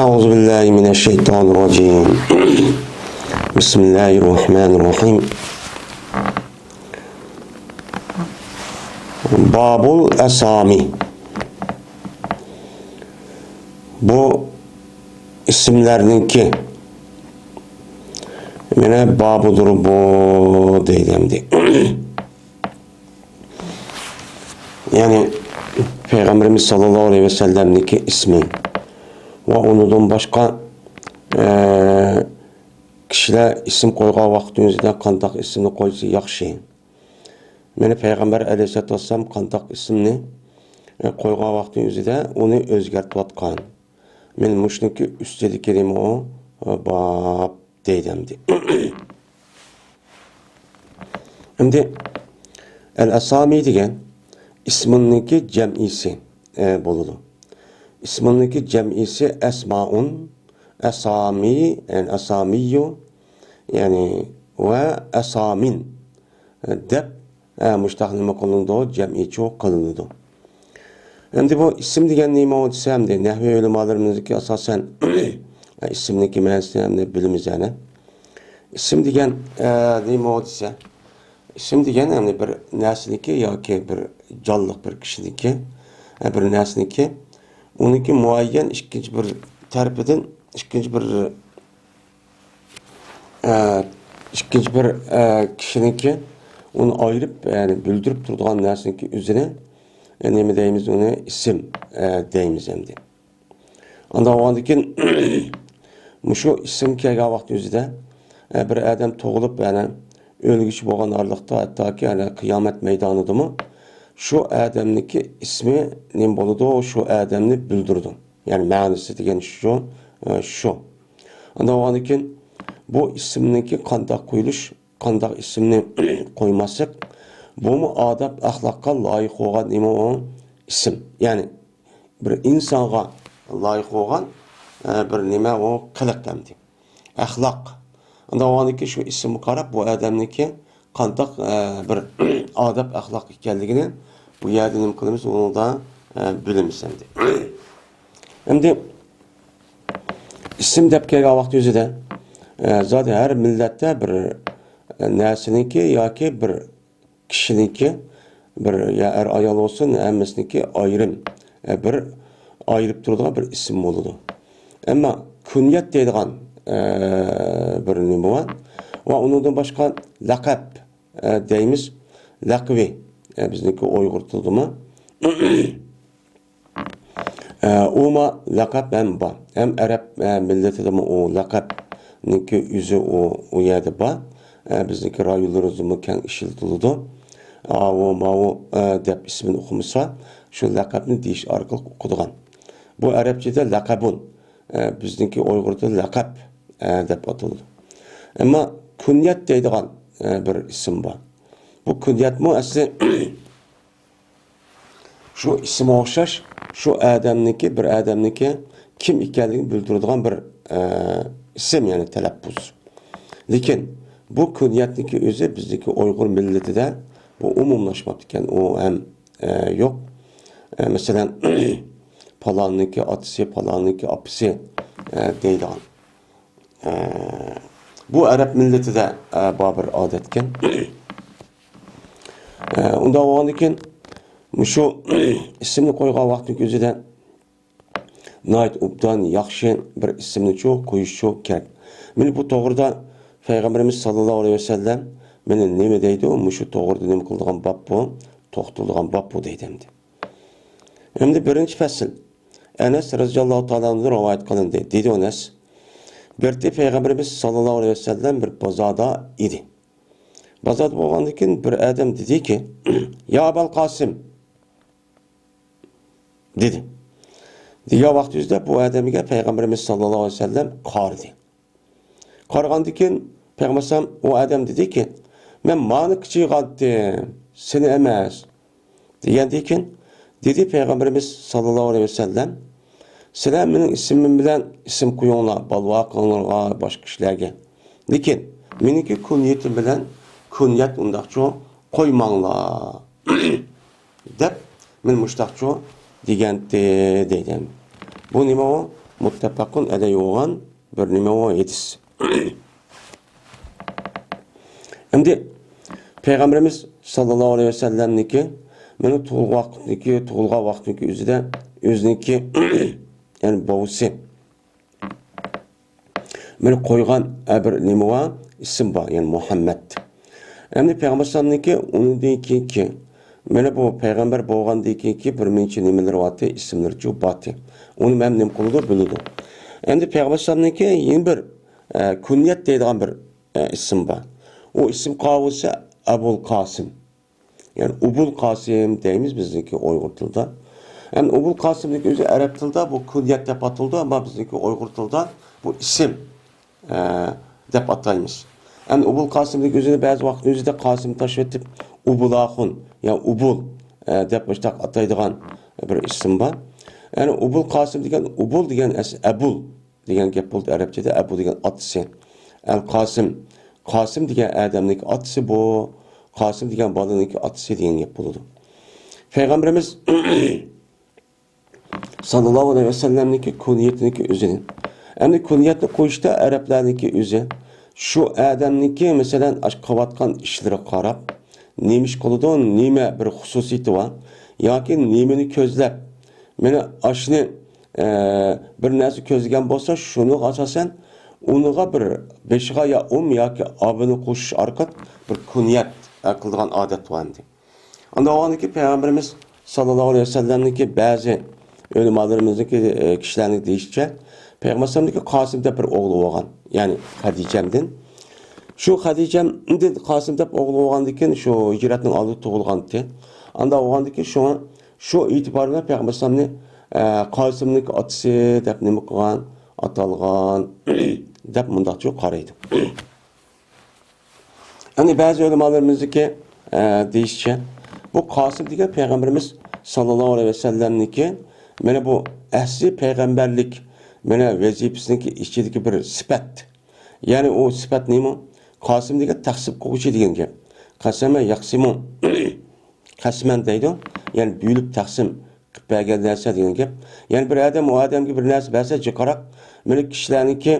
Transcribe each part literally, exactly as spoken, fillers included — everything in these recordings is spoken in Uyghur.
أعوذ بالله من الشيطان الرجيم. بسم الله الرحمن الرحيم. باب الأسامي. بۇ ئىسىملەرنىڭكى، مانا، بابىدۇر بۇ دەيدۇ ئەمدى. يەنى پەيغەمبىرىمىز ساللاللاھۇ ئەلەيھى ۋەسەللەمنىڭكى ئىسمى ۋە ئۇنىڭدىن باشقا، ئە، كىشىلەر ئىسىم قويغان ۋاقتىمىزدا قانداق ئىسىمنى قويسا ياخشى؟ مانا پەيغەمبەر ئەلەيھىسسالاتۇ ۋەسسالام قانداق ئىسىمنى، ئە، قويغان ۋاقتىنىڭ ئۆزىدە ئۇنى ئۆزگەرتىۋاتقان. مانا مۇشۇنىڭكى ئۈستىدىكى نېمە ئۇ؟ باب دەيدۇ ئەمدى. ئەمدى ئەل ئەسامى دېگەن ئىسمىنىڭكى جەمئىسى، ئە، بولىدۇ. ئىسمىنىڭكى جەمئىسى ئەسمائۇن، ئەسامى، يەنى ئەسامىيۇ، يەنى ۋە ئەسامىن دەپ، ئە، مۇشتاق نېمە قىلىنىدۇ؟ جەمئىيچۇ قىلىنىدۇ. ئەمدى بۇ ئىسىم دېگەن نېمە دېسە، ئەمدى نەھۋىي ئۆلىمالىرىمىزدىكى ئاساسەن ئىسىمنىڭكى مەنىسىنى ئەمدى بىلىمىز يەنە. ئىسىم دېگەن، ئە، نېمە دېسە، ئىسىم دېگەن ئەمدى بىر نەرسىنىڭكى ياكى بىر جانلىق بىر كىشىنىڭكى، ئە، بىر نەرسىنىڭكى، ئۇنىڭكى مۇئەييەن ئىككىنچى بىر تەرىپىدىن ئىككىنچى بىر ئە، ئىككىنچى بىر، ئە، كىشىنىڭكى ئۇنى ئايرىپ، يەنى بىلدۈرۈپ تۇرىدىغان نەرسىنىڭكى ئۆزىنى، ئە، نېمە دەيمىز؟ ئۇنى ئىسىم، ئە، دەيمىز ئەمدى. ئانداق بولغاندىن كېيىن، مۇشۇ ئىسىم كەلگەن ۋاقىت ئۆزىدە، ئە، بىر ئادەم تۇغۇلۇپ، يەنى ئۆلگۈچى بولغان ئارىلىقتا، ھەتتاكى، يەنى قىيامەت مەيدانىدىمۇ شۇ ئادەمنىڭكى ئىسمى نېمە بولىدۇ؟ شۇ ئادەمنى بىلدۈرىدۇ. يەنى مەنىسى دېگەن شۇ، ئە، شۇ. ئانداق بولغاندىن كېيىن بۇ ئىسىمنىڭكى قانداق قويۇلۇش، قانداق ئىسىمنى قويماسلىق، بۇمۇ ئادەپ ئەخلاققا لايىق بولغان نېمە ئۇ؟ ئىسىم. يەنى بىر ئىنسانغا لايىق بولغان، ئە، بىر نېمە ئۇ؟ قىلىق ئەمدى. ئەخلاق. ئانداق بولغاندىن كېيىن شۇ ئىسىمغا قاراپ بۇ ئادەمنىڭكى قانداق، ئە، بىر ئادەپ ئەخلاق ئىكەنلىكىنى بۇ يەردە نېمە قىلىمىز؟ ئۇنىڭدا، ئە، بىلىمىز ئەمدى. ئەمدى ئىسىم دەپ كەلگەن ۋاقتى ئۆزىدە، ئە، زادى ھەر مىللەتتە بىر، ئە، نەرسىنىڭكى ياكى بىر كىشىنىڭكى، بىر يا ئەر-ئايال بولسۇن، ھەممىسىنىڭكى ئايرىم، ئە، بىر ئايرىپ تۇرىدىغان بىر ئىسىم بولىدۇ. ئەمما كۇنيەت دەيدىغان، ئە، بىر نېمە بار. ۋە ئۇنىڭدىن باشقا لەقەب، ئە، دەيمىز. لەقىۋى، ئە، بىزنىڭكى ئۇيغۇر تىلىدىمۇ. ئە، ئۇمۇ لەقەب ھەم بار. ھەم ئەرەب، ئە، مىللىتىدىمۇ ئۇ لەقەبنىڭكى ئۆزى ئۇ، ئۇ يەردە بار. ئە، بىزنىڭكى رايونلىرىمىزدىمۇ كەڭ ئىشلىتىلىدۇ. ئاۋۇ، ماۋۇ، ئە، دەپ ئىسمىنى ئۇقمىسا، شۇ لەقەبنى دېيىش ئارقىلىق ئۇقىدىغان. بۇ ئەرەبچىدە لەقەبۇن، ئە، بىزنىڭكى ئۇيغۇردا لەقەب، ئە، دەپ ئاتىلىدۇ. ئەمما كۇنيەت دەيدىغان، ئە، بىر ئىسىم بار. بۇ كۇنيەتمۇ ئەسلى شۇ ئىسىمغا ئوخشاش، شۇ ئادەمنىڭكى، بىر ئادەمنىڭكى كىم ئىكەنلىكىنى بىلدۈرىدىغان بىر، ئە، ئىسىم، يەنى تەلەپپۇز. لېكىن بۇ كۇنيەتنىڭكى ئۆزى بىزنىڭكى ئۇيغۇر مىللىتىدە بۇ ئومۇملاشماپتىكەن، ئۇ ھەم، ئە، يوق. ئە، مەسىلەن، پالاننىڭكى ئاتىسى، پالاننىڭكى ئاپىسى، ئە، دەيدىغان. ئە، بۇ ئەرەب مىللىتىدە، ئە، بار بىر ئادەتكەن. ئە، ئۇنداق بولغاندىكىن، مۇشۇ ئىسىمنى قويغان ۋاقتىنىڭ ئۆزىدە ناھايىتى ئوبدان، ياخشى بىر ئىسىمنىچۇ قويۇشچۇ كېرەك. مانا بۇ توغرىدا پەيغەمبىرىمىز ساللاللاھۇ ئەلەيھى ۋەسەللەم مانا نېمە دەيدۇ؟ مۇشۇ توغرىدا نېمە قىلىدىغان باب بۇ؟ توختىلىدىغان باب بۇ دەيدۇ ئەمدى. ئەمدى بىرىنچى پەسىل. ئەنەس رەزىياللاھۇ تائالا ئەنھۇدىن رىۋايەت قىلىندى. دېدى ئەنەس، بىر قېتى پەيغەمبىرىمىز ساللاللاھۇ ئەلەيھى ۋەسەللەم بىر بازاردا ئىدى. بازاردا بولغاندىن كېيىن بىر ئادەم دېدىكى، يا ئەبەل قاسىم، دېدى. دېگەن ۋاقتىمىزدا بۇ ئادەمگە پەيغەمبىرىمىز ساللاللاھۇ ئەلەيھى ۋەسەللەم قارىدى. قارىغاندىن كېيىن پەيغەمبەر ئەلەيھىسسالام ئۇ ئادەم دېدىكى، مەن مانى قىچىغانتىم، سېنى ئەمەس. دېگەندىن كېيىن دېدى پەيغەمبىرىمىز ساللاللاھۇ ئەلەيھى ۋەسەللەم، سىلەر مېنىڭ ئىسمىم بىلەن ئىسىم قويۇڭلار بالىۋاقىڭلارغا، باشقا كىشىلەرگە. لېكىن مېنىڭكى كۇنيىتىم بىلەن كۇنيەت ئۇنداقچۇ قويماڭلار. دەپ، مەن مۇشتاقچۇ دېگەنتى دەيدۇ. بۇ نېمە ئۇ؟ مۇتتەپەقۇن ئەلەيھى بولغان بىر نېمە ئۇ ھەدىس. ئەمدى پەيغەمبىرىمىز ساللاللاھۇ ئەلەيھى ۋەسەللەمنىڭكى مېنىڭ تۇغۇلغان ۋاقىتنىكى، تۇغۇلغان ۋاقىتنىكى ئۆزىدە ئۆزىنىڭكى، يەنى بوۋىسى مېنى قويغان، ئە، بىر نېمە بار، ئىسىم بار، يەنى مۇھەممەد. ئەمدى پەيغەمبەر ئەلەيھىسسالامنىڭكى ئۇنىڭدىن كېيىنكى، مانا بۇ پەيغەمبەر بولغاندىن كېيىنكى بىر نەچچە نېمىلىرى بارتى، ئىسىملىرىچۇ بارتى. ئۇنى مەن نېمە قىلىدۇ، بىلىدۇ. ئەمدى پەيغەمبەر ئەلەيھىسسالامنىڭكى يەنە بىر، ئە، كۇنيەت دەيدىغان بىر، ئە، ئىسىم بار. ئۇ ئىسىم قاۋۇسى ئەبۇل قاسىم. يەنى ئوبۇل قاسىم دەيمىز بىزنىڭكى ئۇيغۇر تىلىدا. يەنى ئوبۇل قاسىمنىڭكى ئۆزى ئەرەب تىلىدا بۇ كۇنيەت دەپ ئاتىلىدۇ، ئەمما بىزنىڭكى ئۇيغۇر تىلىدا بۇ ئىسىم، ئە، دەپ ئاتايمىز. يەنى ئوبۇل قاسىمنىڭكى ئۆزىنى بەزى ۋاقىتنىڭ ئۆزىدە قاسىم تاشلىۋېتىپ، ئوبۇلاخۇن، يا ئوبۇل، ئە، دەپ مۇشۇنداق ئاتايدىغان بىر ئىسىم بار. يەنى ئوبۇل قاسىم دېگەن، ئوبۇل دېگەن ئەس-، ئەبۇل دېگەن گەپ بولىدۇ ئەرەبچىدە، ئەبۇ دېگەن ئاتىسى. ئەل قاسىم، قاسىم دېگەن ئادەمنىڭكى ئاتىسى بۇ، قاسىم دېگەن بالىنىڭكى ئاتىسى دېگەن گەپ بولىدۇ. پەيغەمبىرىمىز ساللاللاھۇ ئەلەيھى ۋەسەللەمنىڭكى كۇنيەتنىڭكى ئۆزىنى. ئەمدى كۇنيەتنى قويۇشتا ئەرەبلەرنىڭكى ئۆزى. شۇ ئادەمنىڭكى، مەسىلەن، ئاش قىلىۋاتقان ئىشلىرىغا قاراپ، نېمە ئىش قىلىدۇ، نېمە بىر خۇسۇسىيىتى بار ياكى نېمىنى كۆزلەپ، مانا ئاشۇنى، ئە، بىر نەرسە كۆزلىگەن بولسا، شۇنىڭغا ئاساسەن ئۇنىڭغا بىر بېشىغا يا ئوم ياكى ئابىنى قوشۇش ئارقىلىق بىر كۇنيەت، ئە، قىلىدىغان ئادەت بار ئەمدى. ئاندىن ئاۋۋالدىكى پەيغەمبىرىمىز ساللاللاھۇ ئەلەيھى ۋەسەللەمنىڭكى بەزى ئۆلىمالىرىمىزنىڭكى، ئە، كىشىلەرنىڭ دېيىشىچە، پەيغەمبەر ئەلەيھىسسالامنىڭكى قاسىم دەپ بىر ئوغلى بولغان، يەنى خەدىچەمدىن. شۇ خەدىچەمدىن قاسىم دەپ ئوغلى بولغاندىكىن، شۇ ھىجرەتنىڭ ئالدىدا تۇغۇلغانتى. ئاندا بولغاندىكىن، شۇڭا شۇ ئېتىبار بىلەن پەيغەمبەر ئەلەيھىسسالامنى، ئە، قاسىمنىڭكى ئاتىسى دەپ نېمە قىلغان، ئاتالغان دەپ مۇنداقچە قارايدۇ. يەنى بەزى ئۆلىمالىرىمىزنىڭكى، ئە، دېيىشىچە، بۇ قاسىم دېگەن پەيغەمبىرىمىز ساللاللاھۇ ئەلەيھى ۋەسەللەمنىڭكى، مانا بۇ ئەسلى پەيغەمبەرلىك، مانا ۋەزىپىسىنىڭكى ئىچىدىكى بىر سۈپەت. يەنى ئۇ سۈپەت نېمە؟ قاسىم دېگەن تەقسىم قىلغۇچى دېگەن گەپ. قەسەمە يەقسىمۇ. قەسمەن دەيدۇ. يەنى بۆلۈپ تەقسىم قىلىپ بەرگەن نەرسە دېگەن گەپ. يەنى بىر ئادەم ئۇ ئادەمگە بىر نەرسە بەرسە جىقراق، مانا كىشىلەرنىڭكى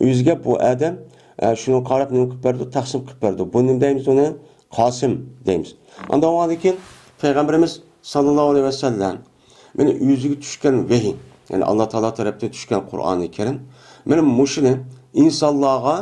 ئۆزىگە بۇ ئادەم، ئە، شۇنىڭغا قاراپ نېمە قىلىپ بەردى؟ تەقسىم قىلىپ بەردى. بۇ نېمە دەيمىز ئۇنى؟ قاسىم دەيمىز. ئاندىن بولغاندىن كېيىن پەيغەمبىرىمىز ساللاللاھۇ ئەلەيھى ۋەسەللەم مانا ئۆزىگە چۈشكەن ۋەھىي، يەنى ئاللا تائالا تەرەپتىن چۈشكەن قۇرئانى كەرىم، مانا مۇشۇنى ئىنسانلارغا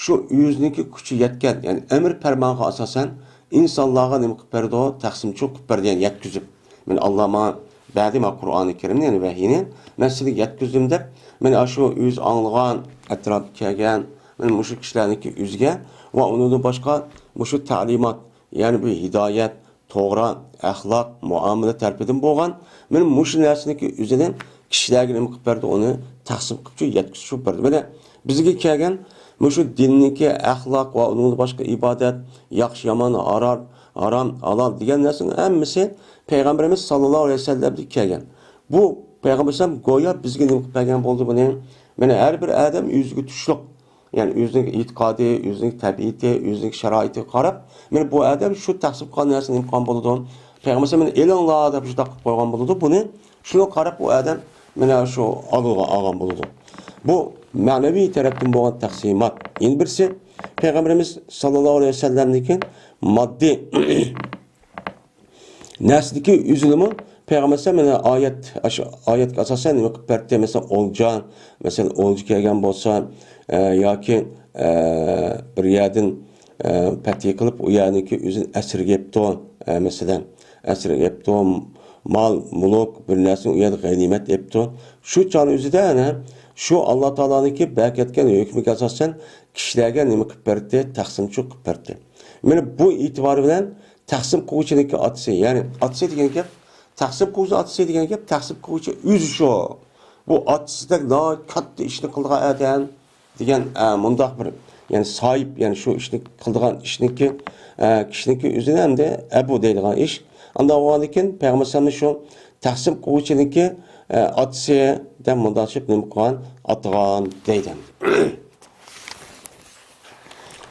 شۇ ئۆزىنىڭكى كۈچى يەتكەن، يەنى ئەمر پەرمانغا ئاساسەن ئىنسانلارغا نېمە قىلىپ بەردى؟ تەقسىمچۇ قىلىپ بەردى، يەنى يەتكۈزۈپ. مانا ئاللا ماڭا بەردى، مانا قۇرئانى كەرىمنى، يەنى ۋەھىينى، مەن سىلەرگە يەتكۈزدۈم دەپ، مانا شۇ ئۆزى ئاڭلىغان، ئەتراپقا كەلگەن، مانا مۇشۇ كىشىلەرنىڭكى ئۆزىگە ۋە ئۇنىڭدىن باشقا مۇشۇ تەلىمات، يەنى بۇ ھىدايەت، توغرا، ئەخلاق، مۇئامىلە تەرىپىدىن بولغان، مانا مۇشۇ نەرسىنىڭكى ئۆزىنى كىشىلەرگە نېمە قىلىپ بەردى؟ ئۇنى تەقسىم قىلىپ يەتكۈزۈپ بەردى. مانا بىزگە كەلگەن مۇشۇ دىننىڭكى ئەخلاق ۋە ئۇنىڭدىن باشقا ئىبادەت، ياخشى يامان، ھارام، ھارام، ھالال دېگەن نەرسىنىڭ ھەممىسى پەيغەمبىرىمىز ساللاللاھۇ ئەلەيھى ۋەسەللەمدىن كەلگەن. بۇ پەيغەمبەر ئەلەيھىسسالام گويا بىزگە نېمە قىلىپ بەرگەن بولدى بۇنى؟ مانا ھەر بىر ئادەم ئۆزىگە تۇشلۇق، يەنى ئۆزىنىڭ ئېتىقادى، ئۆزىنىڭ تەبىئىتى، ئۆزىنىڭ شارائىتىغا قاراپ، مانا بۇ ئادەم شۇ تەقسىم قىلغان نەرسىنى نېمە قىلغان بولىدۇ؟ پەيغەمبەر ئەلەيھىسسالام مانا ئېلىڭلار دەپ شۇنداق قىلىپ قويغان بولىدۇ. بۇنى شۇنىڭغا قاراپ بۇ ئادەم مانا شۇ ئالغا ئالغان بولىدۇ. بۇ مەنىۋى تەرەپتىن بولغان تەقسىمات. يەنە بىرسى، پەيغەمبىرىمىز ساللاللاھۇ ئەلەيھى ۋەسەللەمنىڭكى ماددىي نەرسىدىكى ئۆزىنىمۇ پەيغەمبەر ئەلەيھىسسالام مانا ئايەت، ئاشۇ ئايەتكە ئاساسەن نېمە قىلىپ بەردى؟ مەسىلەن، ئولجا، مەسىلەن، ئولجا كەلگەن بولسا، ئە، ياكى، ئە، بىر يەردىن، ئە، پەتھى قىلىپ، ئۇ يەرنىڭكى ئۆزىنى ئەسىرگە ئېلىپتۇ، ئە، مەسىلەن، ئەسىرگە ئېلىپتۇ، مال، مۈلۈك، بىر نەرسىنى ئۇ يەردە غەنىيمەت ئېلىپتۇ. شۇ چاغنىڭ ئۆزىدە، ئەنە، شۇ ئاللا تائالانىڭكى بەركەتكەن ھۆكمىگە ئاساسەن كىشىلەرگە نېمە قىلىپ بەردى؟ تەقسىمچۇ قىلىپ بەردى. مانا بۇ ئېتىبار بىلەن تەقسىم قىلغۇچىنىڭكى ئاتىسى، يەنى ئاتىسى دېگەن گەپ، تەقسىم قىلغۇچى ئاتىسى دېگەن گەپ، تەقسىم قىلغۇچى ئۆزى شۇ. بۇ ئاتىسىدەك ناھايىتى كاتتا ئىشنى قىلىدىغان ئادەم دېگەن، ئە، مۇنداق بىر، يەنى ساھىب، يەنى شۇ ئىشنى قىلىدىغان ئىشنىڭكى، ئە، كىشىنىڭكى ئۆزىنى ئەمدى ئەبۇ دەيدىغان ئىش. ئانداق بولغاندىن كېيىن پەيغەمبەر ئەلەيھىسسالامنى شۇ تەقسىم قىلغۇچىنىڭكى، ئە، ئاتىسى دەپ مۇنداق نېمە قىلغان، ئاتىغان دەيدۇ.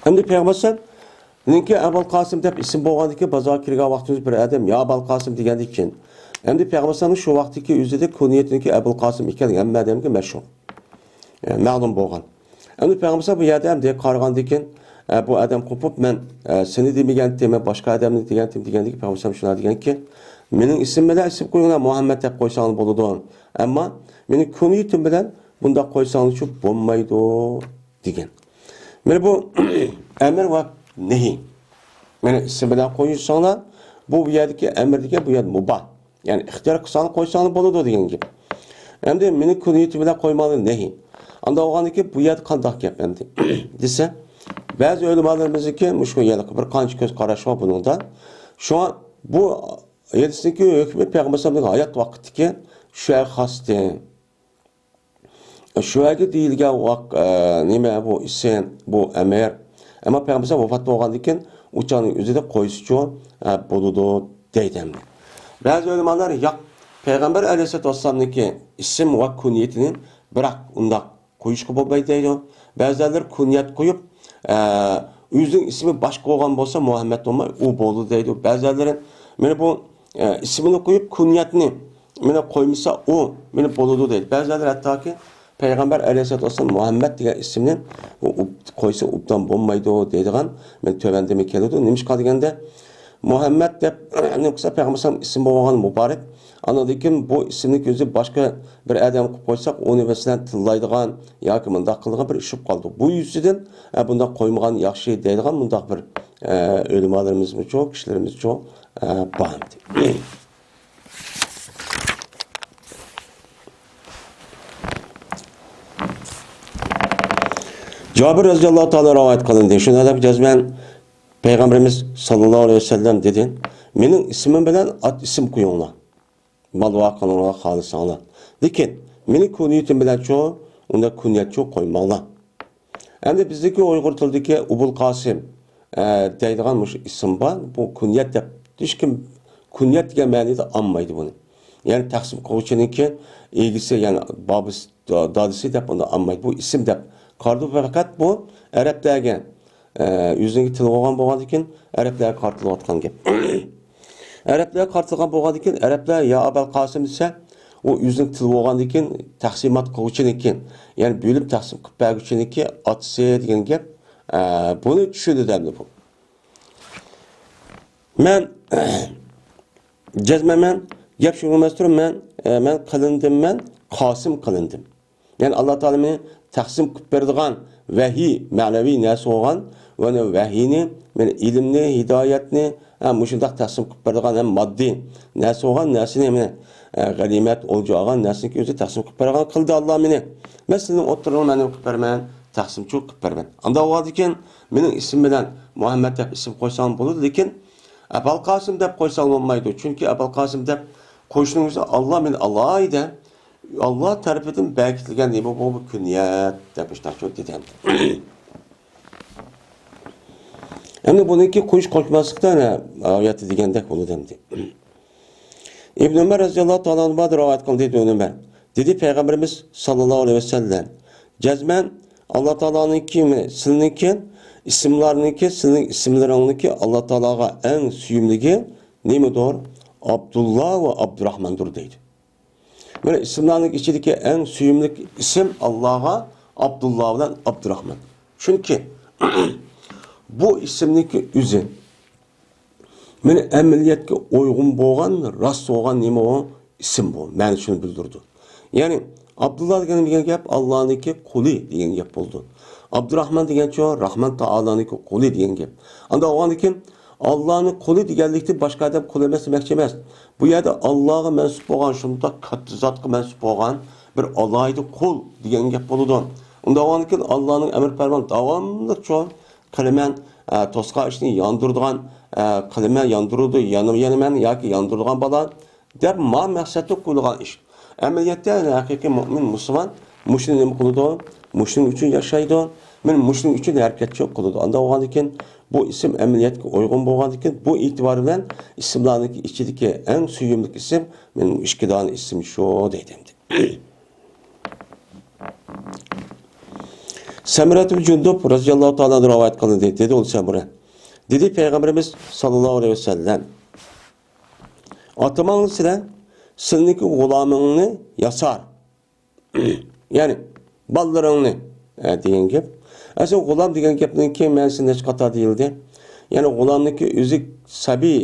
ئەمدى پەيغەمبەر ئەلەيھىسسالامنىڭكى ئەبۇل قاسىم دەپ ئىسىم بولغاندىكىن، بازارغا كىرگەن ۋاقتىمىز بىر ئادەم، يا ئەبۇل قاسىم دېگەندىكىن، ئەمدى پەيغەمبەر ئەلەيھىسسالامنىڭ شۇ ۋاقىتتىكى ئۆزىدە كۇنيىتىنىڭكى ئەبۇل قاسىم ئىكەنلىكى ھەممە ئادەمگە مەشھۇر، ئە، مەلۇم بولغان. ئەمدى پەيغەمبەر ئەلەيھىسسالام بۇ يەردە ئەمدى قارىغاندىن كېيىن، ئە، بۇ ئادەم قوپۇپ، مەن، ئە، سېنى دېمىگەنتىم، مەن باشقا ئادەمنى دېگەنتىم دېگەندىكىن، پەيغەمبەر ئەلەيھىسسالام شۇنداق دېگەنكى، مېنىڭ ئىسمىم بىلەن ئىسىم قويۇڭلار، مۇھەممەد دەپ قويساڭلار بولىدۇ. ئەمما مېنىڭ كۇنيىتىم بىلەن بۇنداق قويساڭلارچۇ بولمايدۇ، دېگەن. مانا بۇ ئەمر ۋە نەھى. مانا ئىسىم بىلەن قويساڭلار، بۇ، بۇ يەردىكى ئەمر دېگەن، بۇ يەردە مۇباھ. يەنى ئىختىيار قىلساڭلار قويساڭلار بولىدۇ دېگەن گەپ. ئەمدى مېنىڭ كۇنيىتىم بىلەن قويماڭلار نەھى. ئانداق بولغاندىكىن بۇ يەردە قانداق گەپ ئەمدى؟ دېسە، بەزى ئۆلىمالىرىمىزنىڭكى مۇشۇ يەردە بىر قانچە كۆز قاراش بار بۇنىڭدا. شۇڭا بۇ ھەدىسنىڭكى ھۆكمى پەيغەمبەر ئەلەيھىسسالامنىڭ ھايات ۋاقتىدىكى شۇ خاستى. شۇ يەرگە دېيىلگەن ۋاق-، ئە، نېمە بۇ ئىسىم، بۇ ئەمىر. ئەمما پەيغەمبەر ۋاپات بولغاندىن كېيىن ئۇ چاغنىڭ ئۆزىدە قويسىچۇ، ئە، بولىدۇ دەيدۇ ئەمدى. بەزى ئۆلىمالار ياق، پەيغەمبەر ئەلەيھىسسالاتۇ ۋەسسالامنىڭكى ئىسىم ۋە كۇنيىتىنى بىراق ئۇنداق قويۇشقا بولمايدۇ دەيدۇ. بەزىلەر كۇنيەت قويۇپ، ئە، ئۆزىنىڭ ئىسمى باشقا بولغان بولسا مۇھەممەد بولماي، ئۇ بولىدۇ دەيدۇ. بەزىلەر مانا بۇ، ئە، ئىسمىنى قويۇپ كۇنيەتنى مانا قويمىسا ئۇ مانا بولىدۇ دەيدۇ. بەزىلەر ھەتتاكى پەيغەمبەر ئەلەيھىسسالاتۇ ۋەسسالام مۇھەممەد دېگەن ئىسىمنى ئۇ ئۇپ-، قويسا ئوبدان بولمايدۇ دەيدىغان مانا تۆۋەندىمۇ كېلىدۇ. نېمىشقا دېگەندە، مۇھەممەد دەپ نېمە قىلسا پەيغەمبەر ئەلەيھىسسالام ئىسمى بولغان مۇبارەك. ئاندىن كېيىن بۇ ئىسىمنىڭ ئۆزى باشقا بىر ئادەم قىلىپ قويساق، ئۇنى مەسىلەن تىللايدىغان ياكى مۇنداق قىلىدىغان بىر ئىش بولۇپ قالىدۇ. بۇ يۈزىسىدىن، ئە، بۇنداق قويمىغان ياخشى دەيدىغان مۇنداق بىر، ئە، ئۆلىمالىرىمىزمۇچۇ، كىشىلىرىمىزچۇ، ئە، بار. جابىر رەزىياللاھۇ تائالا رىۋايەت قىلىندى. شۇنداق دەپ جەزمەن پەيغەمبىرىمىز ساللاللاھۇ ئەلەيھى ۋەسەللەم دېدى، مېنىڭ ئىسمىم بىلەن ئات ئىسىم قويۇڭلار. مال ۋە قانۇنغا خالىساڭلار. لېكىن مېنى كۇنيىتىم بىلەنچۇ، ئۇنداق كۇنيەتچۇ قويماڭلار. ئەمدى بىزدىكى ئۇيغۇر تىلىدىكى ئوبۇل قاسىم، ئە، دەيدىغان مۇشۇ ئىسىم بار. بۇ كۇنيەت دەپ ھېچكىم كۇنيەت دېگەن مەنىدە ئالمايدۇ بۇنى. يەنى تەقسىم قىلغۇچىنىڭكى ئىگىسى، يەنى بابىسى، دا-، دادىسى دەپ ئۇنى ئالمايدۇ. بۇ ئىسىم دەپ قارىدۇ. پەقەت بۇ ئەرەبلەرگە ئە، ئۆزىنىڭكى تىلى بولغان بولغاندىكىن، ئەرەبلەرگە قارىتىلىۋاتقان گەپ. ئەرەبلەرگە قارىتىلغان بولغاندىكىن، ئەرەبلەر يا ئابەل قاسىم دېسە، ئۇ ئۆزىنىڭ تىلى بولغاندىكىن، تەقسىمات قىلغۇچىنىڭكى، يەنى بۆلۈپ تەقسىم قىلىپ بەرگۈچىنىڭكى ئاتىسى دېگەن گەپ. ئە، بۇنى چۈشىنىدۇ ئەمدى بۇ. مەن، جەزمەن مەن گەپ شۇ ئەمەستۇر، مەن، ئە، مەن قىلىندىم، مەن قاسىم قىلىندىم. يەنى ئاللا تائالا مېنى تەقسىم قىلىپ بېرىدىغان ۋەھىي، مەنىۋى نەرسە بولغان، ۋە ۋەھىينى، مېنى ئىلىمنى، ھىدايەتنى، ھە، مۇشۇنداق تەقسىم قىلىپ بېرىدىغان ھەم ماددىي نەرسە بولغان نەرسىنى مېنى، ئە، غەنىيمەت، ئولجا ئالغان نەرسىنى ئۆزى تەقسىم قىلىپ بېرىدىغان قىلدى ئاللا مېنى. مەن سىلىنىڭ ئوتتۇرىڭلارنى نېمە قىلىپ بېرىمەن؟ تەقسىمچۇ قىلىپ بېرىمەن. ئانداق بولغاندىكىن مېنىڭ ئىسمىم بىلەن مۇھەممەد دەپ ئىسىم قويساڭ بولىدۇ، لېكىن ئەبەل قاسىم دەپ قويساڭ بولمايدۇ. چۈنكى ئەبەل قاسىم دەپ قويۇشنىڭ ئۆزى ئاللا مېنى ئالاھىدە ئاللا تەرىپىدىن بەكىتىلگەن نېمە بۇ، بۇ كۈنيەت دەپ مۇشۇنداق دېدى ئەمدى. ئەمدى بۇنىڭكى قويۇش قوشماسلىقتا ئەنە ئايەتتە دېگەندەك بولىدۇ ئەمدى. ئىبن ئۆمەر رەزىياللاھۇ تائالا ئەنھۇدىن رىۋايەت قىلدى، ئىبن ئۆمەر دېدى، پەيغەمبىرىمىز ساللاللاھۇ ئەلەيھى ۋەسەللەم، جەزمەن ئاللا تائالانىڭكى، سىلىنىڭكى ئىسىملارنىڭكى، سىلىنىڭ ئىسىملىرىڭنىڭكى ئاللا تائالاغا ئەڭ سۆيۈملۈكى نېمىدۇر؟ ئابدۇللا ۋە ئابدۇراخماندۇر دەيدۇ. مانا ئىسىملارنىڭ ئىچىدىكى ئەڭ سۆيۈملۈك ئىسىم ئاللاغا ئابدۇللا بىلەن ئابدۇراخمان. چۈنكى بۇ ئىسىمنىڭكى ئۆزى مانا ئەمەلىيەتكە ئۇيغۇن بولغان، راست بولغان نېمە ئۇ؟ ئىسىم بۇ. مەنىسىنى بىلدۈرىدۇ. يەنى ئابدۇللا دېگەن، دېگەن گەپ ئاللانىڭكى قۇلى دېگەن گەپ بولىدۇ. ئابدۇراخمان دېگەنچۇ؟ راخمان تائالانىڭكى قۇلى دېگەن گەپ. ئانداق بولغاندىكىن ئاللانىڭ قۇلى دېگەنلىكتىن باشقا ئادەم قۇل ئەمەس دېمەكچى ئەمەس. بۇ يەردە ئاللاغا مەنسۇپ بولغان، شۇنداق كاتتا زاتقا مەنسۇپ بولغان بىر ئالاھىدە قۇل دېگەن گەپ بولىدۇ. ئۇنداق بولغاندىكىن ئاللانىڭ ئەمر پەرمان داۋاملىق چوڭ قىلىمەن، ئە، توسقان ئىشنى ياندۇرىدىغان، ئە، قىلىمەن، ياندۇرىدۇ، يانىمەن ياكى ياندۇرىدىغان بالا دەپ ما مەقسەتلىك قىلىدىغان ئىش. ئەمەلىيەتتە ھەقىقىي مۇئمىن، مۇسۇلمان مۇشۇنى نېمە قىلىدۇ؟ مۇشۇنىڭ ئۈچۈن ياشايدۇ. مانا مۇشۇنىڭ ئۈچۈن ھەرىكەتچى قىلىدۇ. ئانداق بولغاندىكىن بۇ ئىسىم ئەمەلىيەتكە ئۇيغۇن بولغاندىكىن، بۇ ئېتىبار بىلەن ئىسىملارنىڭكى ئىچىدىكى ئەڭ سۆيۈملۈك ئىسىم مانا بۇ ئىككى دانە ئىسىم شۇ دەيدۇ ئەمدى. سەمرەتۇ جۇندۇب رەزىياللاھۇ تائالا ئەنھۇ رىۋايەت قىلىندى. دېدى ئۇ سەمرە. دېدى پەيغەمبىرىمىز ساللاللاھۇ ئەلەيھى ۋەسەللەم، ئاتىماڭلار سىلەر سېنىڭكى غۇلامىڭنى ياسار. يەنى بالىلىرىڭنى، ئە، دېگەن گەپ. ئەسلى غۇلام دېگەن گەپنىڭكى مەنىسى نەچچە قاتار دېيىلدى. يەنى غۇلامنىڭكى ئۆزى سەبىي،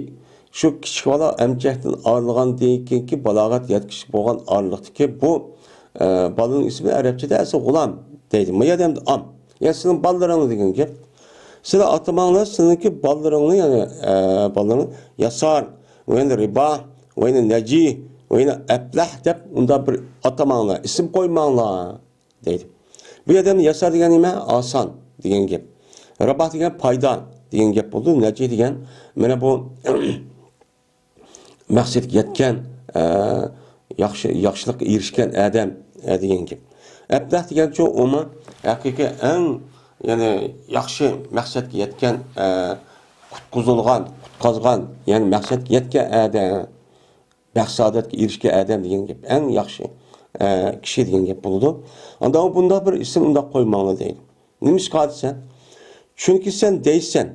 شۇ كىچىك بالا ئەمچەكتىن ئايرىلغاندىن كېيىنكى بالاغەت يەتكۈچە بولغان ئارىلىقتىكى بۇ، ئە، بالىنىڭ ئىسمى ئەرەبچىدە ئەسلى غۇلام دەيدۇ. ما يەردە ئەمدى ئام. يەنى سېنىڭ بالىلىرىڭنى دېگەن گەپ. سىلەر ئاتىماڭلار سېنىڭكى بالىلىرىڭنى، يەنى، ئە، بالىلىرىڭنى ياسار، ۋەينى رىبا، ۋەينى نەجى، ۋەينى ئەپلەھ دەپ ئۇنداق بىر ئاتىماڭلار، ئىسىم قويماڭلار دەيدۇ. بۇ يەردە ياسار دېگەن نېمە؟ ئاسان دېگەن گەپ. رىبا دېگەن پايدا دېگەن گەپ بولىدۇ. نەجى دېگەن مانا بۇ مەقسەتكە يەتكەن، ئە، ياخشى، ياخشىلىققا ئېرىشكەن ئادەم، ئە، دېگەن گەپ. ئەپلەھ دېگەنچۇ ئۇمۇ ھەقىقىي ئەڭ، يەنى ياخشى مەقسەتكە يەتكەن، ئە، قۇتقۇزۇلغان، قۇتقازغان، يەنى مەقسەتكە يەتكەن ئادەم، بەخت سائادەتكە ئېرىشكەن ئادەم دېگەن گەپ. ئەڭ ياخشى، ئە، كىشى دېگەن گەپ بولىدۇ. ئاندا ئۇ بۇنداق بىر ئىسىم ئۇنداق قويماڭلار دەيدۇ. نېمىشقا دېسە، چۈنكى سەن دەيسەن،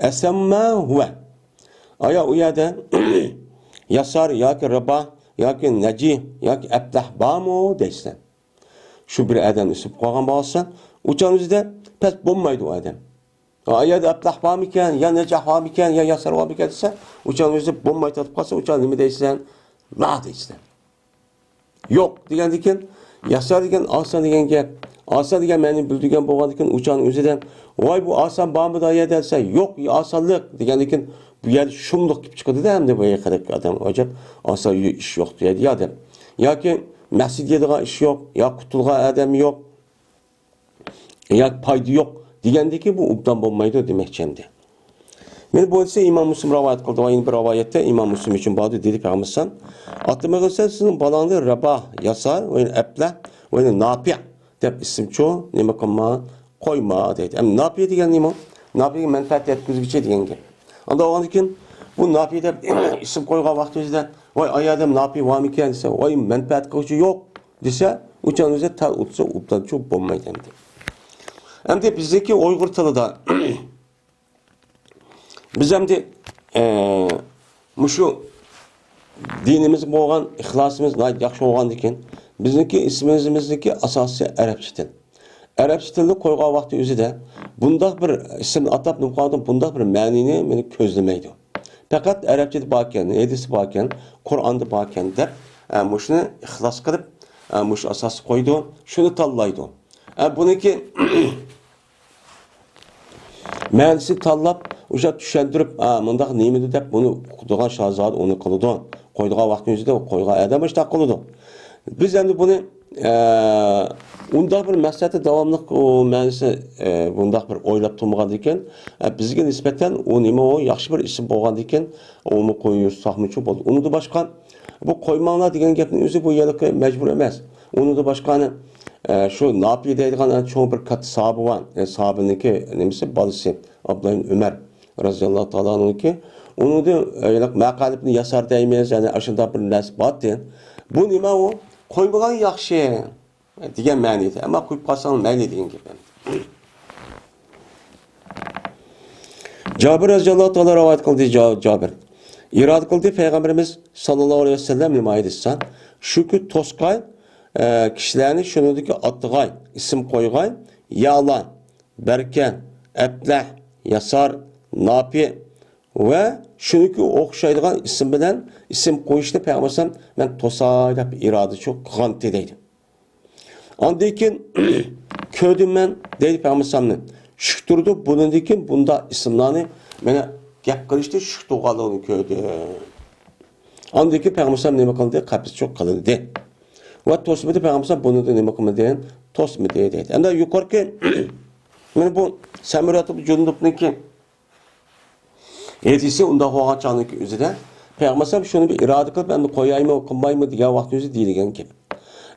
ئەسەمما ھۇۋە. ئايا، ئۇ يەردە ياسار ياكى رىبا ياكى نەجى ياكى ئەپلەھ بارمۇ دەيسەن. شۇ بىر ئادەم ئىسىم قويغان بولسا، ئۇچان ئۆزىدە پەس بولمايدۇ ئۇ ئادەم. ئا، ئۇ يەردە ئەپلەھ بارمىكەن، يا نەجاھ بارمىكەن، يا ياسار بارمىكەن دېسە، ئۇچان ئۆزى بولماي تۇرۇپ قالسا، ئۇچان نېمە دەيسەن؟ لا دەيسەن. يوق دېگەندىكىن، ياسار دېگەن ئاسان دېگەن گەپ. ئاسان دېگەن مەنىنى بىلدۈرگەن بولغاندىكىن، ئۇچان ئۆزىدە، ۋاي، بۇ ئاسان بارمىدۇ ئايا دېسە، يوق، ئاسانلىق دېگەندىكىن، بۇ يەردە شۇملۇق كېلىپ چىقىدۇ-دە، ئەمدى بۇ ياقىدىكى ئادەم، ئەجەب، ئاسان ئىش يوق دېيەدى ئادەم. ياكى مەقسەت يېتىدىغان ئىش يوق، يا قۇتۇلغان ئادەم يوق. ياكى پايدا يوق دېگەندىكى بۇ ئوبدان بولمايدۇ دېمەكچى ئەمدى. مانا بۇ ھەدىسنى ئىمام مۇسلىم رىۋايەت قىلدى ۋە يەنە بىر رىۋايەتتە ئىمام مۇسلىم ئۈچۈن باردۇ دېدى پەيغەمبەر ئەلەيھىسسالام. ئاتىمىغا سەن سېنىڭ بالاڭنى رىبا، ياسار، ۋە يەنە ئەپلەھ، ۋە يەنە ناپىئ دەپ ئىسىمچۇ نېمە قىلما، قويما دەيدۇ. ئەمدى ناپىئ دېگەن نېمە؟ ناپىئ مەنپەئەت يەتكۈزگۈچى دېگەن گەپ. ئاندا بولغاندىن كېيىن بۇ ناپىئ دەپ ئىسىم قويغان ۋاقتىمىزدا، ۋاي، ئاي ئادەم ناپىئ بارمىكەن دېسە، ۋاي، مەنپەئەت قىلغۇچى يوق دېسە، ئۇچان ئۆزى تەل ئۇتسا ئوبدانچۇ بولمايدۇ ئەمدى. ئەمدى بىزنىڭكى ئۇيغۇر تىلىدا بىز ئەمدى، ئە، مۇشۇ دىنىمىزغا بولغان ئىخلاسىمىز ناھايىتى ياخشى بولغاندىكىن، بىزنىڭكى ئىسمىمىزنىڭكى ئاساسى ئەرەبچە تىل. ئەرەبچە تىلنى قويغان ۋاقتى ئۆزىدە بۇنداق بىر ئىسىمنى ئاتاپ نېمە قىلغاندىن بۇنداق بىر مەنىنى مېنى كۆزلىمەيدۇ. پەقەت ئەرەبچىدە باركەن، ھەدىستە باركەن، قۇرئاندا باركەن دەپ، ئە، مۇشۇنى ئىخلاس قىلىپ، ئە، مۇشۇ ئاساستا قويىدۇ، شۇنى تاللايدۇ. ئە، بۇنىڭكى مەنىسىنى تاللاپ، ئۇشۇ چۈشەندۈرۈپ، ئا، مۇنداق نېمىدۇ دەپ، بۇنى ئۇقىدىغان شاھزادە ئۇنى قىلىدۇ. قويىدىغان ۋاقتىنىڭ ئۆزىدە قويغان ئادەم ئىشتاق قىلىدۇ. بىز ئەمدى بۇنى، ئە، ئۇنداق بىر مەقسەتتە داۋاملىق ئۇ مەنىسى، ئە، بۇنداق بىر ئويلاپ تۇرمىغاندىكىن، ئە، بىزگە نىسبەتەن ئۇ نېمە، ئۇ ياخشى بىر ئىسىم بولغاندىكىن، ئۇمۇ قويۇۋەرسەكمۇچۇ بولدى. ئۇنىڭدىن باشقا، بۇ قويماڭلار دېگەن گەپنىڭ ئۆزى بۇ يەرلىكى مەجبۇر ئەمەس. ئۇنىڭدىن باشقا، ئە، شۇ ناپىئ دەيدىغان چوڭ بىر كاتتا ساھابە بار. ئە، ساھابىنىڭكى نېمىسى، بالىسى ئابدۇللا ئىبن ئۆمەر رازىياللاھۇ تائالا ئەنھۇنىڭكى. ئۇنىڭدىن، ئە، مەقەلىبنى ياسار دەيمىز، يەنى ئاشۇنداق بىر نەرسە بارتى. بۇ نېمە ئۇ؟ قويمىغان ياخشى دېگەن مەنىدە. ئەمما قويۇپ قالساڭ مەيلى دېگەن گەپ ئەمدى. جابىر رازىياللاھۇ تائالا رىۋايەت قىلدى، جا-، جابىر. ئىرادە قىلدى پەيغەمبىرىمىز ساللاللاھۇ ئەلەيھى ۋەسەللەم نېمە دېسە، شۇكى توسقاي، ئە، كىشىلەرنى شۇنىڭدىكى ئاتىغاي، ئىسىم قويغاي، يا ئاللا، بەركەن، ئەپلەھ، ياسار، ناپىئ ۋە شۇنىڭكى ئوخشايدىغان ئىسىم بىلەن ئىسىم قويۇشنى پەيغەمبەر ئەلەيھىسسالام مەن توساي دەپ ئىرادىچۇ قىلغانتى دەيدۇ. ئاندىن كېيىن كۆردۈم مەن دەيدۇ پەيغەمبەر ئەلەيھىسسالامنى. شۈك تۇرىدۇ، بۇنىڭدىن كېيىن بۇنداق ئىسىملارنى مانا گەپ قىلىشتا شۈك تۇرغانلىقىنى كۆردۈم. ئاندىن كېيىن پەيغەمبەر ئەلەيھىسسالام نېمە قىلدى؟ قەپەسچۇ قىلدى. ۋە توسمىدى پەيغەمبەر ئەلەيھىسسالام بۇنىڭدىن نېمە قىلمىدى؟ توسمىدى دەيدۇ. ئەمدى يۇقىرىقى مانا بۇ سەمۇرەتۇل جۇندۇبنىڭكى ھەدىسى ئۇنداق بولغان چاغنىڭكى ئۆزىدە پەيغەمبەر ئەلەيھىسسالام شۇنى بىر ئىرادە قىلىپ، ئەمدى قويايمۇ، قىلمايمۇ دېگەن ۋاقىتنىڭ ئۆزى دېيىلگەن گەپ.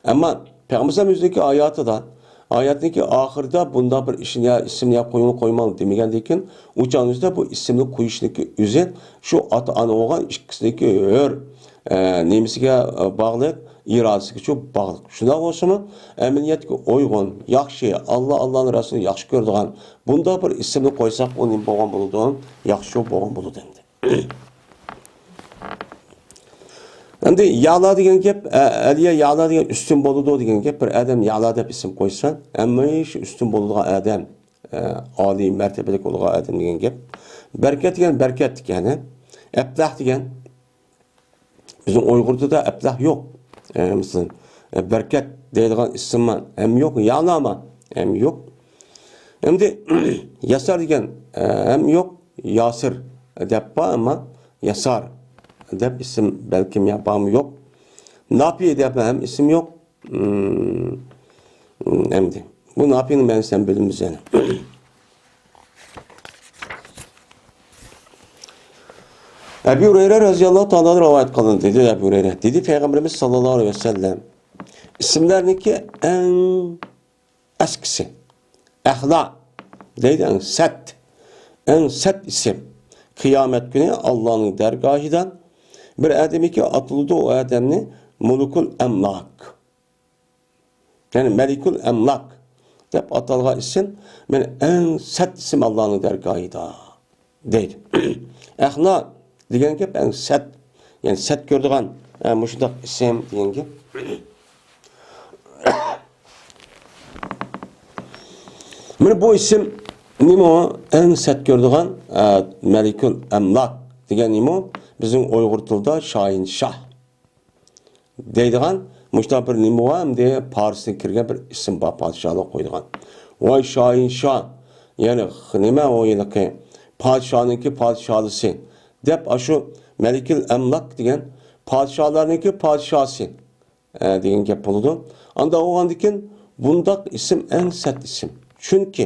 ئەمما پەيغەمبەر ئەلەيھىسسالام ئۆزىنىڭكى ھاياتىدا، ھاياتنىڭكى ئاخىرىدا بۇنداق بىر ئىشنى يا ئىسىمنى يا قويۇڭ قويماڭ دېمىگەندىن كېيىن، ئۇ چاغنىڭ ئۆزىدە بۇ ئىسىمنى قويۇشنىڭكى ئۆزى شۇ ئاتا-ئانا بولغان ئىككىسىنىڭكى ھۆر، ئە، نېمىسىگە، ئە، باغلىق، ئىرادىسىگىچۇ باغلىق. شۇنداق بولسىمۇ، ئەمەلىيەتكە ئۇيغۇن، ياخشى، ئاللا، ئاللانىڭ رەسۇلىنى ياخشى كۆرىدىغان بۇنداق بىر ئىسىمنى قويساق، ئۇ نېمە بولغان بولىدۇ؟ ياخشى بولغان بولىدۇ ئەمدى. ئەمدى يەئلا دېگەن گەپ، ئە، ئەلىيە يەئلا دېگەن ئۈستۈن بولىدۇ دېگەن گەپ. بىر ئادەم يەئلا دەپ ئىسىم قويسا، ھەمىشە ئۈستۈن بولىدىغان ئادەم، ئە، ئالىي مەرتىۋىلىك بولىدىغان ئادەم دېگەن گەپ. بەرىكەت دېگەن بەرىكەت دېگەنى. ئەپلەھ دېگەن، بىزنىڭ ئۇيغۇر تىلىدا ئەپلەھ يوق. ئە، مىسال، ئە، بەرىكەت دەيدىغان ئىسىم ھەم يوق، يەئلا ھەم يوق. ئەمدى ياسار دېگەن، ئە، ھەم يوق، ياسىر دەپ بار، ئەمما ياسار دەپ ئىسىم بەلكىم يا بارمۇ يوق. ناپى دەپ ھەم ئىسىم يوق. ئەمدى بۇ ناپىنىڭ مەنىسىنى ھەم بىلىمىز يەنە. ئەبۇ ھۇرەيرە رەزىياللاھۇ تائالا رىۋايەت قىلىندى، دېدى ئەبۇ ھۇرەيرە. دېدى پەيغەمبىرىمىز ساللاللاھۇ ئەلەيھى ۋەسەللەم، ئىسىملەرنىڭكى ئەڭ ئەسكىسى، ئەخلا دەيدۇ، ئەڭ سەت، ئەڭ سەت ئىسىم. قىيامەت كۈنى ئاللانىڭ دەرگاھىدا بىر ئادەمنىڭكى ئاتىلىدۇ، ئۇ ئادەمنى مۇلۇكۇل ئەملاك، يەنى مەلىكۇل ئەملاك دەپ ئاتالغان ئىسىم، مەن ئەڭ سەت ئىسىم ئاللانىڭ دەرگاھىدا دەيدۇ. ئەخلا دېگەن گەپ ئەڭ سەت، يەنى سەت كۆرىدىغان، ئە، مۇشۇنداق ئىسىم دېگەن گەپ. مانا بۇ ئىسىم نېمە ئۇ؟ ئەڭ سەت كۆرىدىغان، ئە، مەلىكۇل ئەملاك دېگەن نېمە ئۇ؟ بىزنىڭ ئۇيغۇر تىلىدا شاھىنشاھ دەيدىغان مۇشۇنداق بىر نېمە بار، ئەمدى پارسقا كىرگەن بىر ئىسىم بار، پادىشاھلار قويىدىغان. ۋاي شاھىنشاھ، يەنى نېمە ئۇ ھېلىقى پادىشاھنىڭكى پادىشاھلىسى دەپ، ئاشۇ مەلىكىل ئەملاك دېگەن پادىشاھلارنىڭكى پادىشاھسى، ئە، دېگەن گەپ بولىدۇ. ئانداق بولغاندىكىن بۇنداق ئىسىم ئەڭ سەت ئىسىم. چۈنكى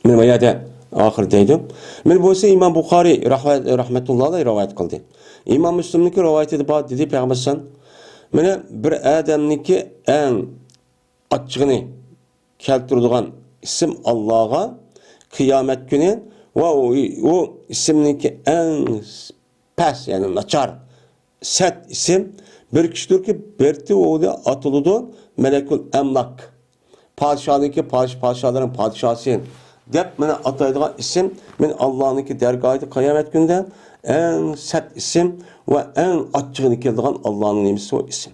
مانا بۇ يەردە ئاخىر دەيدۇ. مانا بولسا ئىمام بۇخارىي رەھمە-، رەھمەتۇللاھى ئەلەيھى رىۋايەت قىلدى. ئىمام مۇسلىمنىڭكى رىۋايىتىدە بار، دېدى پەيغەمبەر ئەلەيھىسسالام، مانا بىر ئادەمنىڭكى ئەڭ ئاچچىقىنى كەلتۈرىدىغان ئىسىم ئاللاغا قىيامەت كۈنى ۋە ئۇ، ئۇ ئىسىمنىڭكى ئەڭ پەس، يەنى ناچار، سەت ئىسىم بىر كىشىدۇركى، بىرتى ئۇنى ئاتىلىدۇ مەلەكۇل ئەملاك. پادىشاھنىڭكى پادىش-، پادىشاھلارنىڭ پادىشاھسى دەپ مانا ئاتايدىغان ئىسىم، مانا ئاللانىڭكى دەرگاھىدا قىيامەت كۈنىدە ئەڭ سەت ئىسىم ۋە ئەڭ ئاچچىقىنى كېلىدىغان ئاللانىڭ نېمىسى ئۇ ئىسىم.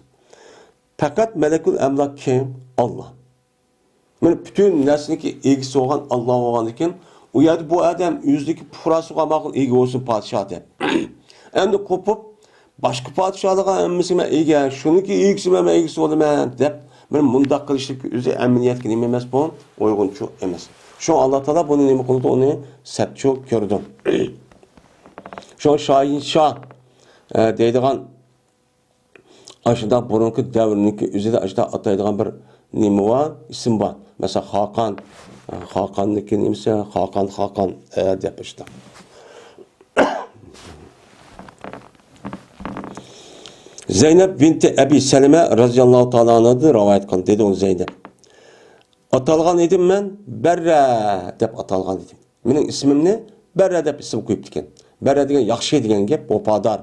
پەقەت مەلەكۇل ئەملاك كىم؟ ئاللا. مانا پۈتۈن نەرسىنىڭكى ئىگىسى بولغان ئاللا بولغاندىكىن، ئۇ يەردە بۇ ئادەم ئۆزىدىكى پۇقراسىغا ماقۇل ئىگە بولسۇن پادىشاھ دەپ. ئەمدى قوپۇپ، باشقا پادىشاھلارغا ھەممىسىگە مەن ئىگە، شۇنىڭكى ئىگىسىمەن، مەن ئىگىسى بولىمەن دەپ، مانا مۇنداق قىلىشلىق ئۆزى ئەمەلىيەتكە نېمە ئەمەس بۇ؟ ئۇيغۇنچۇ ئەمەس. شۇڭا ئاللا تائالا بۇنى نېمە قىلىدۇ؟ ئۇنى سەتچۇ كۆرىدۇ. شۇڭا شاھىنشاھ، ئە، دەيدىغان ئاشۇنداق بۇرۇنقى دەۋرنىڭكى ئۆزىدە ئاشۇنداق ئاتايدىغان بىر نېمە بار، ئىسىم بار. مەسىلەن، خاقان، خاقاننىڭكى نېمىسى، خاقان، خاقان، ئە، دەپ ئاشۇنداق. زەينەپ بىنتى ئەبى سەلىمە رەزىياللاھۇ تائالا ئەنھادىن رىۋايەت قىلدى، دېدى ئۇ زەينەپ. ئاتالغان ئىدىم مەن بەررە دەپ ئاتالغان ئىدىم. مېنىڭ ئىسمىمنى بەررە دەپ ئىسىم قويۇپتىكەن. بەررە دېگەن ياخشى دېگەن گەپ، ۋاپادار،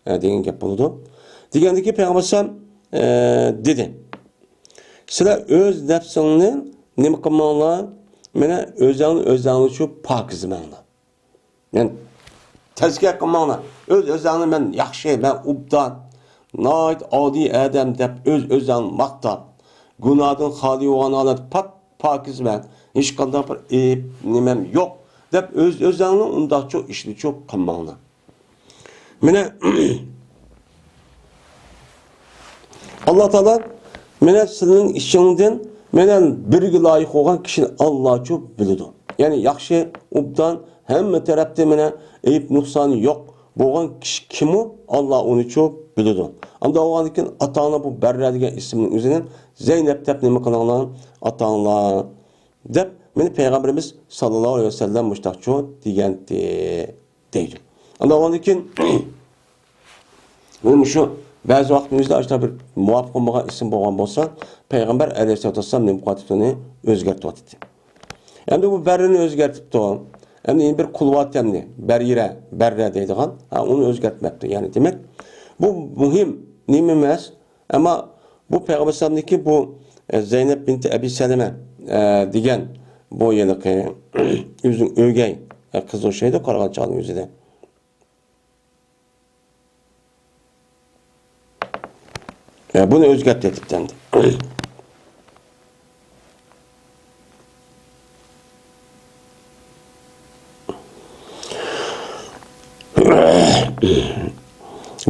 ئە، دېگەن گەپ بولىدۇ. دېگەندىكى پەيغەمبەر ئەلەيھىسسالام، ئە، دېدى، سىلەر ئۆز نەپسىڭنى نېمە قىلماڭلار، مانا ئۆزەڭنى ئۆزەڭلىچۇ پاكىز مەڭلار. مەن تەزكىيە قىلماڭلار. ئۆز ئۆزەڭنى مەن ياخشى، مەن ئوبدان، ناھايىتى ئادىي ئادەم دەپ ئۆز ئۆزەڭنى ماختاپ، گۇناھتىن خالىي بولغان ھالەت پاك پاكىز مەن، ھېچقانداق بىر ئەيىب نېمەم يوق دەپ ئۆز ئۆزەڭنى ئۇنداقچۇ ئىشنىچۇ قىلماڭلار. مانا، ئاللا تائالا، مانا سىلىنىڭ ئىچىڭدىن مانا بىرگە لايىق بولغان كىشىنى ئاللاچۇ بىلىدۇ. يەنى ياخشى، ئوبدان، ھەممە تەرەپتە مانا ئەيىب نۇقسانى يوق بولغان كىشى كىمۇ، ئاللا ئۇنىچۇ بىلىدۇ. ئانداق بولغاندىكىن ئاتاڭلار بۇ بەررە دېگەن ئىسىمنىڭ ئۆزىنى زەينەپ دەپ نېمە قىلىڭلار، ئاتاڭلار دەپ مانا پەيغەمبىرىمىز ساللاللاھۇ ئەلەيھى ۋەسەللەم مۇشۇنداقچۇ دېگەنتى. دەيدۇ. ئاندىن ئۇنىڭدىن كېيىن، مانا مۇشۇ بەزى ۋاقىتنىڭ ئۆزىدە ئاشۇنداق بىر مۇۋاپىق بولمىغان ئىسىم بولغان بولسا، پەيغەمبەر ئەلەيھىسسالاتۇ ۋەسسالام نېمە قىلىۋاتىدۇ؟ ئۇنى ئۆزگەرتىۋاتىدۇ. ئەمدى بۇ بەررىنى ئۆزگەرتىپتۇ. ئەمدى يەنە بىر قۇلۋات ئەمدى. بەرىرە، بەررە دەيدىغان. ھە، ئۇنى ئۆزگەرتمەپتۇ. يەنى دېمەك، بۇ مۇھىم نېمە ئەمەس. ئەمما بۇ پەيغەمبەر ئەلەيھىسسالامنىڭكى بۇ، ئە، زەينەپ بىنتى ئەبى سەلەمە، ئە، دېگەن بۇ ھېلىقى ئۆزىنىڭ ئۆگەي، ئە، قىزى ئوخشايدۇ، قارىغان چاغنىڭ ئۆزىدە. ئە، بۇنى ئۆزگەرتىۋېتىپتۇ ئەمدى.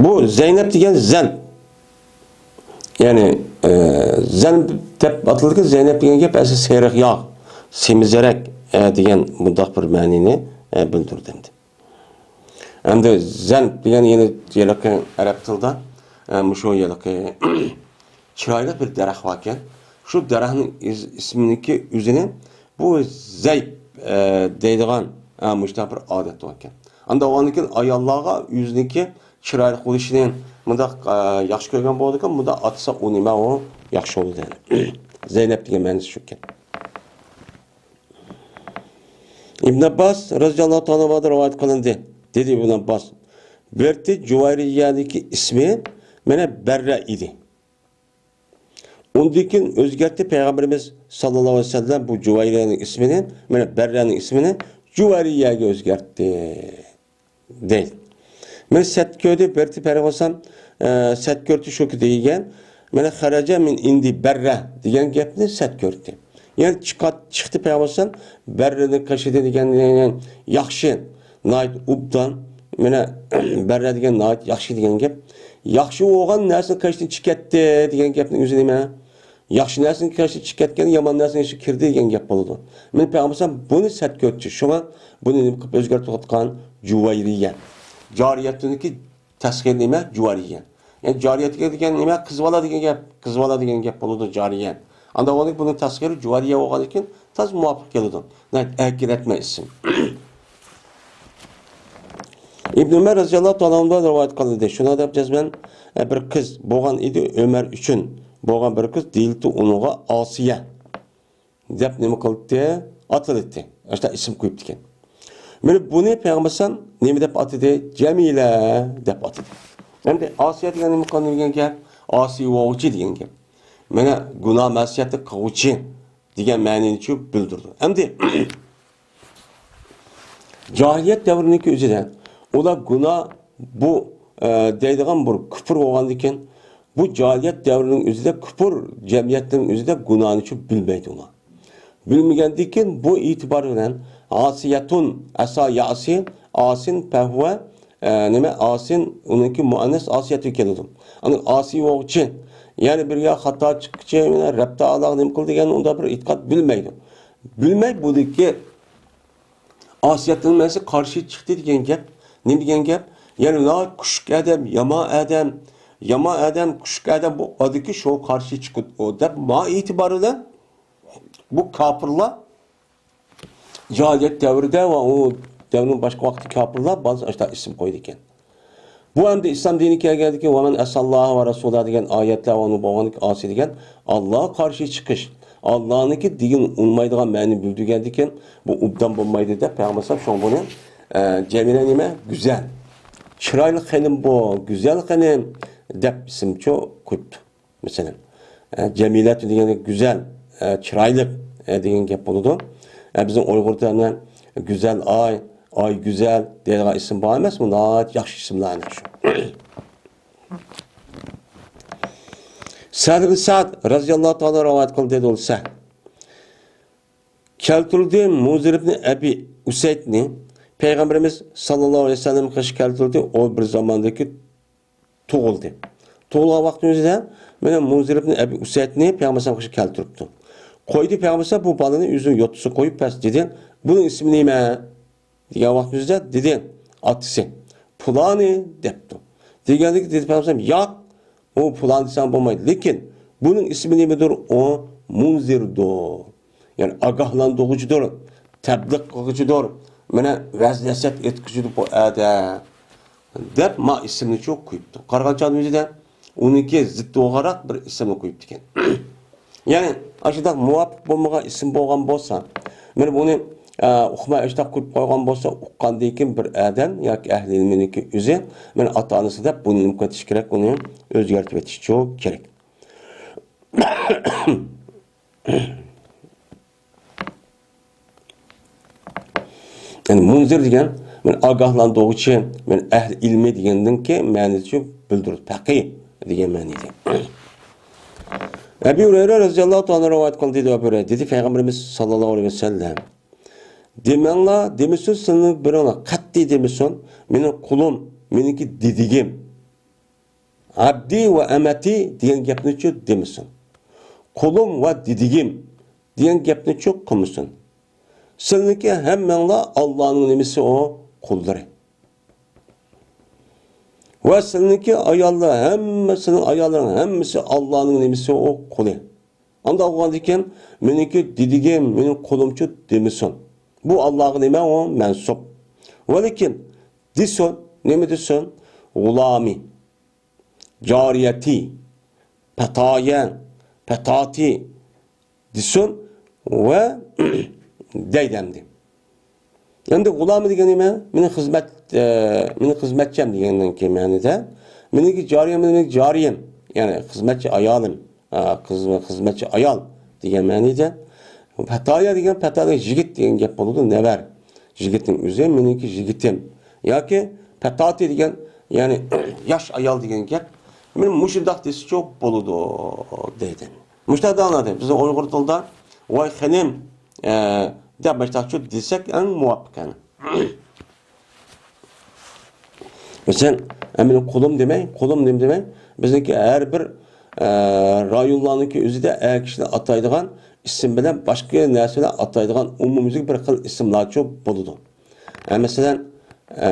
بۇ زەينەپ دېگەن زەن. يەنى، ئە، زەن دەپ ئاتىلىدىكەن، زەينەپ دېگەن گەپ ئەسلى سېرىق ياغ، سېمىزەرەك، ئە، دېگەن مۇنداق بىر مەنىنى، ئە، بىلدۈرىدۇ ئەمدى. ئەمدى زەن دېگەن يەنە ھېلىقى ئەرەب تىلىدا، ئە، مۇشۇ ھېلىقى چىرايلىق بىر دەرەخ باركەن. شۇ دەرەخنىڭ ئىز-، ئىسمىنىڭكى ئۆزىنى بۇ زەيپ، ئە، دەيدىغان، ئە، مۇشۇنداق بىر ئادەت باركەن. ئانداق بولغاندىن كېيىن ئاياللارغا ئۆزىنىڭكى چىرايلىق بولۇشىنى مۇنداق، ئە، ياخشى كۆرگەن بولىدىكەن، مۇنداق ئاتىسا ئۇ نېمە ئۇ ياخشى بولىدۇ دەيدۇ. زەينەپ دېگەن مەنىسى شۇكەن. ئىبن ئابباس رەزىياللاھۇ تائالا ئەنھۇدىن رىۋايەت قىلىندى. دېدى ئىبن ئابباس، بەرتى جۇۋەيرىيەدىكى ئىسمى مانا بەررە ئىدى. ئۇندىن كېيىن ئۆزگەرتتى پەيغەمبىرىمىز ساللاللاھۇ ئەلەيھى ۋەسەللەم بۇ جۇۋەيرىيەنىڭ ئىسمىنى، مانا بەررەنىڭ ئىسمىنى جۇۋەيرىيەگە ئۆزگەرتتى. دەيدۇ. مەن سەت كۆردى، بەرتى پەرۋاسام، ئە، سەت كۆردى شۇكى دېگەن. مانا خەرەجە مىن ئىندى بەررە دېگەن گەپنى سەت كۆردى. يەنى چىقات-، چىقتى پەرۋاسام بەررىنىڭ قېشىدىن دېگەن، دېگەن ياخشى، ناھايىتى ئوبدان. مانا بەررە دېگەن ناھايىتى ياخشى دېگەن گەپ. ياخشى بولغان نەرسىنىڭ قېشىدىن چىقىپ كەتتى دېگەن گەپنىڭ ئۆزى نېمە؟ ياخشى نەرسىنىڭ كېشى چىقىپ كەتكەن، يامان نەرسىنىڭ ئىچىگە كىردى دېگەن گەپ بولىدۇ. مېنىڭ پەيغەمبەرسام بۇنى سەت كۆرۈپتۇ. شۇڭا بۇنى نېمە قىلىپ ئۆزگەرتىۋاتقان؟ جۇۋەيرىيە. جارىيەتنىڭكى تەسخىرى نېمە؟ جۇۋەيرىيە. يەنى جارىيەت دېگەن نېمە؟ قىز بالا دېگەن گەپ. قىز بالا دېگەن گەپ بولىدۇ، جارىيە. ئانداق بولغاندىكىن بۇنىڭ تەسخىرى جۇۋەيرىيە بولغاندىكىن تازا مۇۋاپىق كېلىدۇ. ناھايىتى ئەركىلەتمە ئىسىم. ئىبن ئۆمەر رەزىياللاھۇ تائالا ئەنھۇدىن رىۋايەت قىلىندى. شۇنىڭ دەپ جەزمەن، ئە، بىر قىز بولغان ئىدى، ئۆمەر ئۈچۈن بولغان بىر قىز دېيىلتى ئۇنىڭغا ئاسىيە دەپ نېمە قىلدى؟ ئاتىلىتتى. ئاشۇنداق ئىسىم قويۇپتىكەن. مانا بۇنى پەيغەمبەرسەم نېمە دەپ ئاتىدى؟ جەمىلە دەپ ئاتىدى. ئەمدى ئاسىيە دېگەن نېمە قىلغان دېگەن گەپ؟ ئاسىي بولغۇچى دېگەن گەپ. مانا گۇناھ مەسىيەتنى قىلغۇچى دېگەن مەنىنى شۇ بىلدۈرىدۇ. ئەمدى جاھىلىيەت دەۋرىنىڭكى ئۆزىدە ئۇلار گۇناھ بۇ، ئە، دەيدىغان بىر كۇپۇر بولغاندىكىن، بۇ جاھىلىيەت دەۋرىنىڭ ئۆزىدە كۇپۇر جەمئىيەتنىڭ ئۆزىدە گۇناھنى شۇ بىلمەيدۇ ئۇلار. بىلمىگەندىكىن بۇ ئېتىبار بىلەن ئاسىيەتۇن، ئەسا ياسى، ئاسىن پەھۋە، ئە، نېمە، ئاسىن، ئۇنىڭكى مۇئەننەس ئاسىيەتى كېلىدۇ. ئاندىن ئاسىي بولغۇچى، يەنى بىرگە خاتا چىققۇچى، مانا رەب تائالاغا نېمە قىل دېگەن ئۇنداق بىر ئېتىقاد بىلمەيدۇ. بىلمەي بۇدىكى ئاسىيەتنىڭ مەنىسى قارشى چىقتى دېگەن گەپ. نېمە دېگەن گەپ؟ يەنى ناھايىتى كۈچلۈك ئادەم، يامان ئادەم، يامان ئادەم، كۈچلۈك ئادەم بۇ ئادىكى شۇ قارشى چىقىدۇ دەپ ما ئېتىبار بىلەن بۇ كاپىرلار جاھىلىيەت دەۋرىدە ۋە ئۇ دەۋرنىڭ باشقا ۋاقتى كاپىرلار بالىسىغا ئاشۇنداق ئىسىم قويىدىكەن. بۇ ئەمدى ئىسلام دىنى كەلگەندىكىن، «ۋە مەن ئەساللاھە ۋە رەسۇلە» دېگەن ئايەتلەر ۋە ئۇنىڭ بولغاندىكى ئاسىي دېگەن، ئاللاغا قارشى چىقىش، ئاللانىڭكى دېگىنى ئۇنىمايدىغان مەنىنى بىلدۈرگەندىكىن، بۇ ئوبدان بولمايدۇ دەپ پەيغەمبەر ئەلەيھىسسالام شۇڭا بۇنى، ئە، جەمىلە نېمە؟ گۈزەل. چىرايلىق خېنىم بۇ، گۈزەل خېنىم دەپ ئىسىمچۇ قويۇپتۇ. مەسىلەن، ئە، جەمىلەتۇ دېگەندە گۈزەل، ئە، چىرايلىق، ئە، دېگەن گەپ بولىدۇ. ئە، بىزنىڭ ئۇيغۇر تىلىدا گۈزەل ئاي، ئاي گۈزەل دەيدىغان ئىسىم بار ئەمەسمۇ؟ ناھايىتى ياخشى ئىسىملار ئەنە شۇ. سەھل ئىبن سەئد رەزىياللاھۇ تائالا رىۋايەت قىلدى دېدى سەھل. كەلتۈردى مۇنزىر ئىبن ئەبى ئۇسەيدنى پەيغەمبىرىمىز ساللاللاھۇ ئەلەيھى ۋەسەللەم قېشىغا كەلتۈردى. ئۇ بىر زاماندىكى تۇغۇلدى. تۇغۇلغان ۋاقتىنىڭ ئۆزىدە مانا مۇنزىر ئىبن ئەبى ئۇسەيدنى پەيغەمبەر ئەلەيھىسسالام قېشىغا كەلتۈرۈپتۇ. قويدى پەيغەمبەر ئەلەيھىسسالام بۇ بالىنى ئۆزىنىڭ يوتىسىغا قويۇپ، بەس دېدى. بۇنىڭ ئىسمى نېمە؟ دېگەن ۋاقىتنىڭ ئۆزىدە دېدى، ئاتىسى پۇلانى دەپتۇ. دېگەندىكىن دېدى پەيغەمبەر ئەلەيھىسسالام، ياق، ئۇ پۇلان دېسەڭ بولمايدۇ. لېكىن بۇنىڭ ئىسمى نېمىدۇر؟ ئۇ مۇنزىردۇر. يەنى ئاگاھلاندۇرغۇچىدۇر، تەبلىغ قىلغۇچىدۇر، مانا ۋەز نەسىھەت ئېيتقۇچىدۇر بۇ ئادەم دەپ ما ئىسىمنى شۇ قويۇپتۇ. قارىغان چاغدا ئۆزىدە ئۇنىڭكى زىتى بولغانراق بىر ئىسىمنى قويۇپتىكەن. يەنى ئاشۇنداق مۇۋاپىق بولمىغان ئىسىم بولغان بولسا، مانا بۇنى، ئە، ئۇقماي ئاشۇنداق قويۇپ قويغان بولسا، ئۇققاندىن كېيىن بىر ئادەم ياكى ئەھلى ئىلمىنىڭكى ئۆزى، مانا ئاتا-ئانىسى دەپ بۇنى نېمە قىلىۋېتىش كېرەك، ئۇنى ئۆزگەرتىۋېتىشچۇ كېرەك. يەنى مۇنزىر دېگەن، مەن ئاگاھلاندۇرغۇچى، مەن ئەھلى ئىلمى دېگەندىنكى مەنىسى بىلدۈرىدۇ. پەقىھ دېگەن مەنىدە. ئەبى ھۇرەيرە رەزىياللاھۇ تائالا رىۋايەت قىلدى، دەيدۇ ئەبى ھۇرەيرە. دېدى پەيغەمبىرىمىز ساللاللاھۇ ئەلەيھى ۋەسەللەم، دېمەڭلار، دېمىسۇن سىلىنىڭ بىرىڭلار، قەتئىي دېمىسۇن، مېنىڭ قۇلۇم، مېنىڭكى دېدىگىم، ئەبدى ۋە ئەمەتى دېگەن گەپنىچۇ دېمىسۇن. قۇلۇم ۋە دېدىگىم دېگەن گەپنىچۇ قىلمىسۇن. سىلىنىڭكى ھەممەڭلار ئاللانىڭ نېمىسى ئۇ؟ قۇللىرى. ۋە سىلىنىڭكى ئاياللار ھەممىسىنىڭ، ئاياللىرىڭ ھەممىسى ئاللانىڭ نېمىسى ئۇ؟ قۇلى. ئانداق بولغاندىكىن، مېنىڭكى دېدىگىم، مېنىڭ قۇلۇمچۇ دېمىسۇن. بۇ ئاللاغا نېمە ئۇ؟ مەنسۇپ. ۋە لېكىن دېسۇن، نېمە دېسۇن؟ غۇلامى، جارىيەتى، پەتايە، پەتاتى دېسۇن ۋە دەيدۇ ئەمدى. ئەمدى غۇلامى دېگەن نېمە؟ مېنىڭ خىزمەت، ئە، مېنىڭ خىزمەتچىم دېگەندىن كېيىن مەنىدە. مېنىڭكى جارىيەم، مېنىڭكى جارىيەم، يەنى خىزمەتچى ئايالىم، ئە، خىزمەت، خىزمەتچى ئايال دېگەن مەنىدە. پەتايا دېگەن، پەتايا يىگىت دېگەن گەپ بولىدۇ، نەۋەر. يىگىتنىڭ ئۆزى، مېنىڭكى يىگىتىم. ياكى پەتاتى دېگەن، يەنى ياش ئايال دېگەن گەپ. مېنى مۇشۇنداق دېسىچۇ بولىدۇ، دەيدۇ. مۇشۇنداق ئاڭلايدۇ. بىزنىڭ ئۇيغۇر تىلىدا ۋاي خېنىم، ئە، دەپ مۇشۇنداقچۇ دېسەك ئەڭ مۇۋاپىق، يەنى. مەسىلەن، ئە، مېنىڭ قۇلۇم دېمەي، قۇلۇم نېمە دېمەي، بىزنىڭكى ھەر بىر، ئە، رايونلارنىڭكى ئۆزىدە ئەر كىشىنى ئاتايدىغان ئىسىم بىلەن باشقا نەرسە بىلەن ئاتايدىغان ئومۇميۈزلۈك بىر خىل ئىسىملارچۇ بولىدۇ. ئە، مەسىلەن، ئە،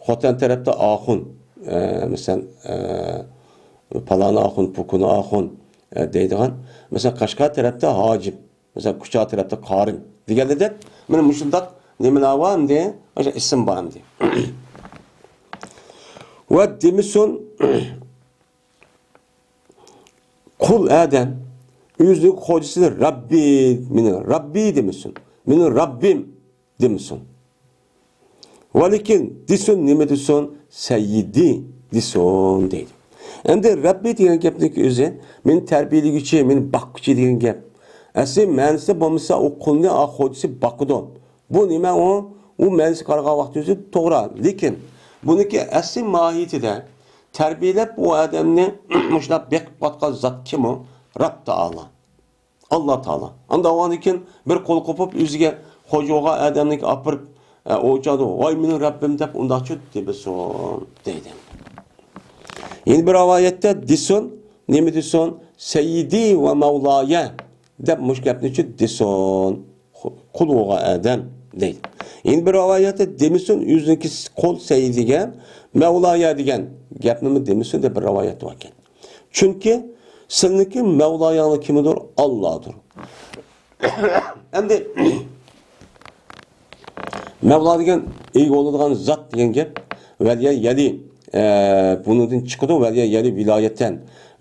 خوتەن تەرەپتە ئاخۇن، ئە، مەسىلەن، ئە، پالانى ئاخۇن، پۇكۇنى ئاخۇن، ئە، دەيدىغان. مەسىلەن، قەشقەر تەرەپتە ھاجىپ. مەسىلەن، كۇچا تەرەپتە قارىم دېگەندەك، مانا مۇشۇنداق نېمىلەر بار ئەمدى، ئاشۇ ئىسىم بار ئەمدى. ۋە دېمىسۇن، قۇل ئادەم ئۆزىنىڭ خوجىسىنى رەببى، مېنىڭ رەببى دېمىسۇن، مېنىڭ رەببىم دېمىسۇن. ۋە لېكىن دېسۇن، نېمە دېسۇن؟ سەييىدى دېسۇن دەيدۇ. ئەمدى رەببى دېگەن گەپنىڭكى ئۆزى مېنى تەربىيەلىگۈچى، مېنى باققۇچى دېگەن گەپ. ئەسلى مەنىسى بولمىسا ئۇ قۇلنى ئا خوجىسى باقىدۇ. بۇ نېمە ئۇ؟ ئۇ مەنىسىگە قارىغان ۋاقتى ئۆزى توغرا. لېكىن بۇنىڭكى ئەسلى ماھىيىتىدە تەربىيەلەپ ئۇ ئادەمنى مۇشۇنداق بېقىپ باققان زات كىم ئۇ؟ رەب تائالا. ئاللا تائالا. ئانداق بولغاندىن كېيىن بىر قۇل قوپۇپ ئۆزىگە خوجا بولغان ئادەمنى ئاپىرىپ، ئە، ئويچاقدا، ۋاي مېنىڭ رەببىم دەپ ئۇنداقچۇ دېمىسۇن دەيدۇ. يەنە بىر رىۋايەتتە دېسۇن، نېمە دېسۇن؟ سەييىدى ۋە مەۋلايە دەپ مۇشۇ گەپنىچۇ دېسۇن. قۇل بولغان ئادەم دەيدۇ. يەنە بىر رىۋايەتتە دېمىسۇن، ئۆزىنىڭكى قۇل سەييىدىگە، مەۋلايە دېگەن گەپنىمۇ دېمىسۇن دەپ بىر رىۋايەت باركەن. چۈنكى سىلىنىڭكى مەۋلايىڭلار كىمدۇر؟ ئاللادۇر. ئەمدى مەۋلا دېگەن ئىگە بولىدىغان زات دېگەن گەپ. ۋەلىيە يەلى، ئە، بۇنىڭدىن چىقىدۇ. ۋەلىيە يەلى ۋىلايەتەن.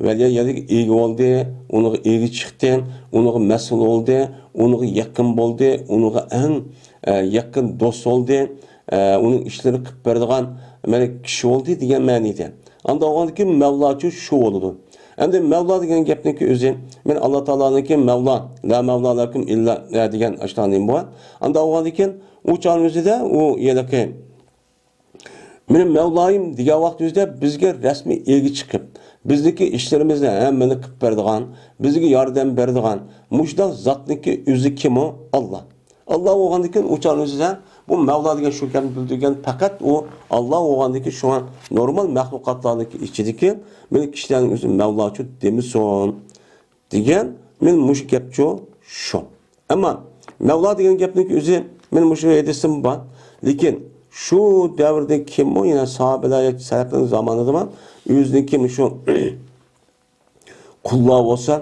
ۋەلىيە يەلىگە ئىگە بولدى، ئۇنىڭغا ئىگە چىقتى، ئۇنىڭغا مەسئۇل بولدى، ئۇنىڭغا يېقىن بولدى، ئۇنىڭغا ئەڭ، ئە، يېقىن دوست بولدى، ئە، ئۇنىڭ ئىشلىرىنى قىلىپ بېرىدىغان، مانا، كىشى بولدى دېگەن مەنىدە. ئانداق بولغاندىن كېيىن مەۋلاچۇ شۇ بولىدۇ. ئەمدى مەۋلا دېگەن گەپنىڭكى ئۆزى، مەن ئاللا تائالانىڭكى مەۋلا، لا مەۋلا لەكۇم ئىللا، ئە، دېگەن ئاشۇنداق نېمە بار. ئانداق بولغاندىن كېيىن ئۇ چاغنىڭ ئۆزىدە ئۇ ھېلىقى مېنىڭ مەۋلايىم دېگەن ۋاقىت ئۆزىدە بىزگە رەسمىي ئىگە چىقىپ، بىزنىڭكى ئىشلىرىمىزنى ھەممىنى قىلىپ بېرىدىغان، بىزگە ياردەم بېرىدىغان مۇشۇنداق زاتنىڭكى ئۆزى كىم ئۇ؟ ئاللا. ئاللا بولغاندىن كېيىن ئۇ چاغنىڭ ئۆزىدە بۇ مەۋلا دېگەن شۇ گەپنى بىلدۈرگەن پەقەت ئۇ ئاللا بولغاندىن كېيىن شۇڭا نورمال مەخلۇقاتلارنىڭكى ئىچىدىكى مېنىڭ كىشىلەرنىڭ ئۆزى مەۋلاچۇ دېمىسۇن دېگەن، مېنىڭ مۇشۇ گەپچۇ شۇ. ئەمما مەۋلا دېگەن گەپنىڭ ئۆزى، مېنىڭ مۇشۇ ھەدىسىم بار. لېكىن شۇ دەۋردىن كېيىنمۇ يەنە ساھابىلەر ياكى سەلەپلەرنىڭ زامانىدىمۇ ئۆزىنىڭكى مۇشۇ قۇللار بولسا،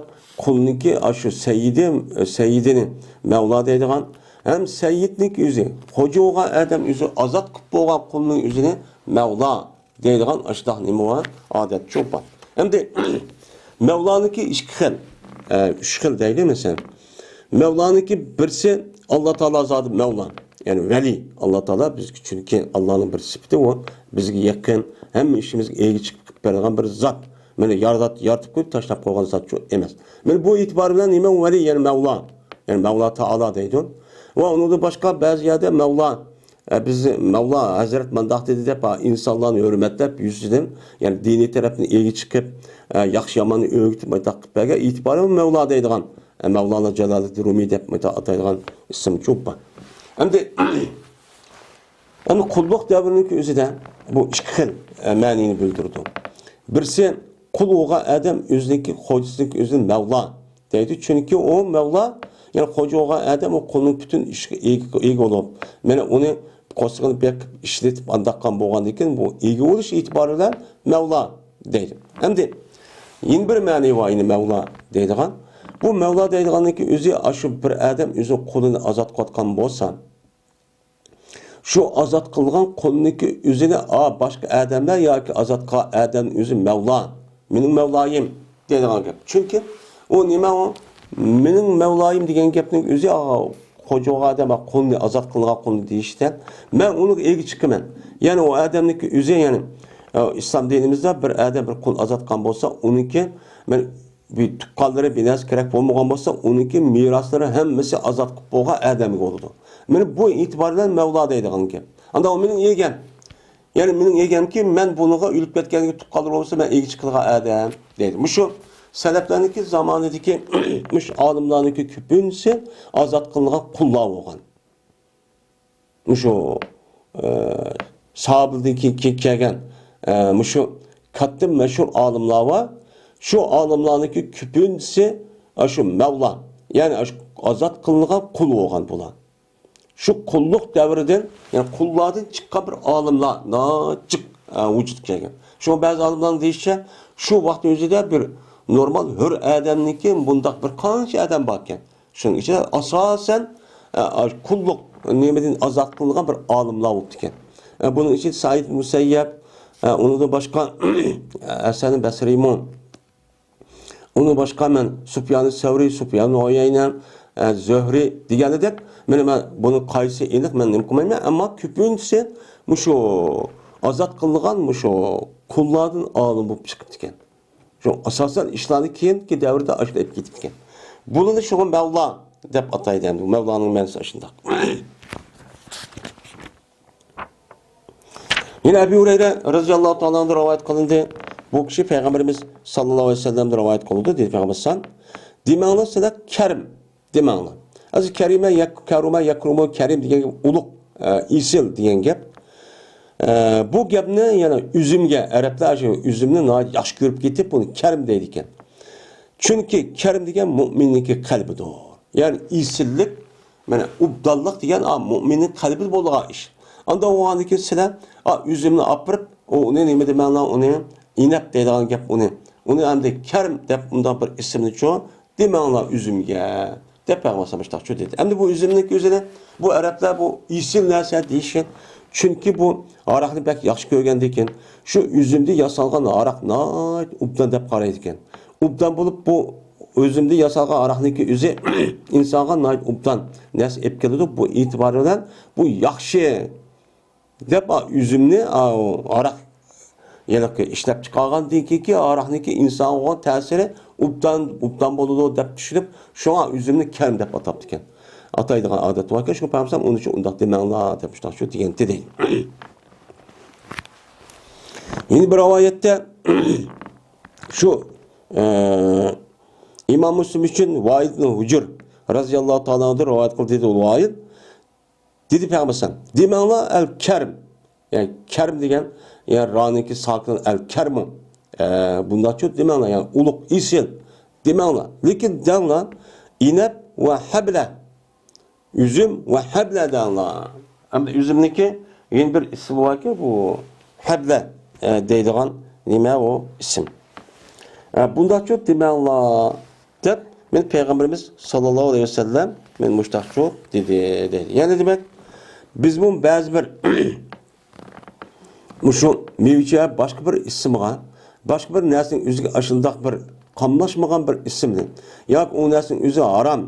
قۇلنىڭكى ئاشۇ سەييىدى، سەييىدىنى مەۋلا دەيدىغان، ھەم سەييىدنىڭكى ئۆزى، خوجا بولغان ئادەم ئۆزى ئازاد قىلىپ بولغان قۇلنىڭ ئۆزىنى مەۋلا دەيدىغان ئاشۇنداق نېمە بار؟ ئادەت شۇ بار. ئەمدى مەۋلانىڭكى ئىككى خىل، ئە، ئۈچ خىل دەيلى مەسىلەن. مەۋلانىڭكى بىرسى ئاللا تائالا زادى مەۋلا، يەنى ۋەلى. ئاللا تائالا بىزگە، چۈنكى ئاللانىڭ بىر سۈپىتى ئۇ، بىزگە يېقىن، ھەممە ئىشىمىزغا ئىگە چىقىپ بېرىدىغان بىر زات. مانا يارات-، يارىتىپ قويۇپ تاشلاپ قويغان زاتچۇ ئەمەس. مانا بۇ ئېتىبار بىلەن نېمە ۋەلى، يەنى مەۋلا. يەنى مەۋلا تائالا دەيدۇ. ۋە ئۇنىڭدىن باشقا بەزى يەردە مەۋلا، ئە، بىز مەۋلا ھەزرەت مانداق دېدى دەپ، ئا، ئىنسانلارنى ھۆرمەتلەپ، يۈزىدىن، يەنى دىنىي تەرەپتىن ئىگە چىقىپ، ئە، ياخشى ياماننى ئۆگىتىپ، مانداق قىلىپ بەرگەن ئېتىبارى مەۋلا دەيدىغان، ئە، مەۋلانا جالالىددىن رۇمىي دەپ مانداق ئاتايدىغان ئىسىم چوپ بار. ئەمدى، ئەمدى قۇللۇق دەۋرىنىڭكى ئۆزىدە بۇ ئىككى خىل، ئە، مەنىنى بىلدۈرىدۇ. بىرسى، قۇل بولغان ئادەم ئۆزىنىڭكى خوجىسىنىڭكى ئۆزىنى مەۋلا دەيدۇ. چۈنكى ئۇ مەۋلا، يەنى خوجا بولغان ئادەم ئۇ قۇلنىڭ پۈتۈن ئىشىغا ئىگە، ئىگە بولۇپ، مانا ئۇنى قورسىقىنى بېقىپ، ئىشلىتىپ، ئانداق قىلغان بولغاندىن كېيىن، بۇ ئىگە بولۇش ئېتىبارى بىلەن مەۋلا دەيدۇ. ئەمدى يەنە بىر مەنى بار، يەنە مەۋلا دەيدىغان. بۇ مەۋلا دەيدىغاننىڭكى ئۆزى، ئاشۇ بىر ئادەم ئۆزىنىڭ قۇلىنى ئازاد قىلىۋاتقان بولسا، شۇ ئازاد قىلغان قۇلنىڭكى ئۆزىنى، ئا، باشقا ئادەملەر ياكى ئازاد قىلغان ئادەمنىڭ ئۆزى مەۋلا، مېنىڭ مەۋلايىم دەيدىغان گەپ. چۈنكى ئۇ نېمە ئۇ؟ مېنىڭ مەۋلايىم دېگەن گەپنىڭ ئۆزى، ئا، خوجا بولغان ئادەم، ئا، قۇلنى، ئازاد قىلغان قۇلنى دېيىشتە، مەن ئۇنىڭغا ئىگە چىقىمەن. يەنى ئۇ ئادەمنىڭكى ئۆزى، يەنى، ئا، ئىسلام دىنىمىزدا بىر ئادەم بىر قۇل ئازاد قىلغان بولسا، ئۇنىڭكى مەن بىر تۇغقانلىرى، بىر نەرسە كېرەك بولمىغان بولسا، ئۇنىڭكى مىراسلىرى ھەممىسى ئازاد قىلىپ بولغان ئادەمگە بولىدۇ. مانا بۇ ئېتىبار بىلەن مەۋلا دەيدىغان گەپ. ئاندا ئۇ مېنىڭ ئىگەم. يەنى مېنىڭ ئىگەمكى، مەن بۇنىڭغا ئۆلۈپ كەتكەندىن كېيىن تۇغقانلىرى بولسا، مەن ئىگە چىقىدىغان ئادەم دەيدۇ. مۇشۇ سەلەفلەرنىڭكى زامانىدىكى، مۇشۇ ئالىملارنىڭكى كۆپىنچىسى ئازاد قىلىنغان قۇللار بولغان. مۇشۇ، ئە، ساھابىدىن كېيىن كەلگەن، ئە، مۇشۇ كاتتا مەشھۇر ئالىملار بار. شۇ ئالىملارنىڭكى كۆپىنچىسى، ئە، شۇ مەۋلا، يەنى ئاشۇ ئازاد قىلىنغان قۇل بولغان بۇلار. شۇ قۇللۇق دەۋرىدىن، يەنى قۇللاردىن چىققان بىر ئالىملار ناچىق، ئە، ۋۇجۇدقا كەلگەن. شۇڭا بەزى ئالىملارنىڭ دېيىشىچە، شۇ ۋاقىتنىڭ ئۆزىدە بىر نورمال ھۆر ئادەمنىڭكى بۇنداق بىر قانچە ئادەم باركەن. شۇنىڭ ئىچىدە ئاساسەن، ئە، قۇللۇق نېمىدىن ئازاد قىلىنغان بىر ئالىملار بوپتىكەن. ئە، بۇنىڭ ئىچىدە سەئىد مۇسەييەب، ئە، ئۇنىڭدىن باشقا ھەسەن بەسرىمۇ، ئۇنىڭ باشقا مەن سۇپيان سەۋرى، سۇپيان ئۇيەينە، ئە، زۆھرى دېگەنىدەك، مانا مەن بۇنىڭ قايسى ئېنىق مەن نېمە قىلمايمەن، ئەمما كۆپىنچىسى مۇشۇ ئازاد قىلىنغان مۇشۇ قۇللاردىن ئالىم بولۇپ چىقىپتىكەن. شۇ ئاساسەن ئىشلارنى كېيىنكى دەۋردە ئاشۇنداق ئېلىپ كېتىپتىكەن. بۇلارنى شۇڭا مەۋلا دەپ ئاتايدۇ ئەمدى. مەۋلانىڭ مەنىسى ئاشۇنداق. يەنە ئەبۇ ھۇرەيرە رەزىياللاھۇ تائالا ئەنھۇ رىۋايەت قىلىندى. بۇ كىشى پەيغەمبىرىمىز ساللاللاھۇ ئەلەيھى ۋەسەللەمدىن رىۋايەت قىلىدۇ، دېدى پەيغەمبەر سان. دېمەڭلار سىلەر كەرىم. دېمەڭلار. ھازىر كەرىمە، يەك-، كەرۇمە، يەكرۇمۇ، كەرىم دېگەن گەپ ئۇلۇغ، ئە، ئېسىل دېگەن گەپ. ئە، بۇ گەپنى يەنە ئۈزۈمگە، ئەرەبلەر شۇ ئۈزۈمنى ناھايىتى ياخشى كۆرۈپ كېتىپ، بۇنى كەرىم دەيدىكەن. چۈنكى كەرىم دېگەن مۆمىننىڭكى قەلبىدۇر. يەنى ئېسىللىك، مانا ئوبدانلىق دېگەن، ئا، مۆمىننىڭ قەلبىدە بولىدىغان ئىش. ئانداق بولغاندىن كېيىن سىلەر، ئا، ئۈزۈمنى ئاپىرىپ، ئۇ، ئۇنى نېمە دېمەڭلار، ئۇنى ئىنەپ دەيدىغان گەپ ئۇنى. ئۇنى ئەمدى كەرىم دەپ ئۇنداق بىر ئىسىمنى چۇ، دېمەڭلار ئۈزۈمگە، دەپ پەيغەمبەر مۇشتاقچۇ دېدى. ئەمدى بۇ ئۈزۈمنىڭكى ئۆزىنى، بۇ ئەرەبلەر بۇ ئېسىل نەرسە دېيىشكەن. چۈنكى بۇ ھاراقنى بەك ياخشى كۆرگەندىكىن، شۇ ئۈزۈمدىن ياسالغان ھاراق ناھايىتى ئوبدان دەپ قارايدىكەن. ئوبدان بولۇپ، بۇ ئۈزۈمدىن ياسالغان ھاراقنىڭكى ئۆزى ئىنسانغا ناھايىتى ئوبدان نەرسە ئېلىپ كېلىدۇ. بۇ ئېتىبارى بىلەن بۇ ياخشى دەپ، ئا، ئۈزۈمنى، ئا، ھاراق، ھېلىقى ئىشلەپ چىقارغاندىن كېيىنكى ھاراقنىڭكى ئىنسانغا بولغان تەسىرى ئوبدان، ئوبدان بولىدۇ دەپ چۈشىنىپ، شۇڭا ئۈزۈمنى كەرىم دەپ ئاتاپتىكەن. ئاتايدىغان ئادەت باركەن، شۇ پەيغەمبەر ئۇنىڭ ئۈچۈن ئۇنداق دېمەڭلار دەپ مۇشۇنداق شۇ دېگەنتى دەيدۇ. يەنە بىر رىۋايەتتە، شۇ، ئە، ئىمام مۇسلىم ئۈچۈن ۋائىل ئىبن ھۇجۇر رەزىياللاھۇ تائالا ئەنھۇدىن رىۋايەت قىلدى، دېدى ئۇ ۋائىل. دېدى پەيغەمبەر ئەلەيھىسسالام، دېمەڭلار ئەل كەرم. يەنى كەرم دېگەن، يەنى رانىڭكى ساكىن ئەل كەرمۇ. ئە، بۇنداقچۇ دېمەڭلار، يەنى ئۇلۇغ، ئېسىل دېمەڭلار. لېكىن دەڭلار، ئىنەپ ۋە ھەبلە. ئۈزۈم ۋە ھەبلە دەڭلار. ئەمدى ئۈزۈمنىڭكى يەنە بىر ئىسمى باركى، بۇ ھەبلە، ئە، دەيدىغان نېمە ئۇ ئىسىم. ئە، بۇنداقچۇ دېمەڭلار. دەپ، مەن پەيغەمبىرىمىز ساللاللاھۇ ئەلەيھى ۋەسەللەم، مەن مۇشتاقچۇ دېدى، دەيدۇ. يەنى دېمەك، بىزمۇ بەزى بىر مۇشۇ مېۋىچە باشقا بىر ئىسىمغا، باشقا بىر نەرسىنىڭ ئۆزىگە ئاشۇنداق بىر قاملاشمىغان بىر ئىسىمنى، ياكى ئۇ نەرسىنىڭ ئۆزى ھارام،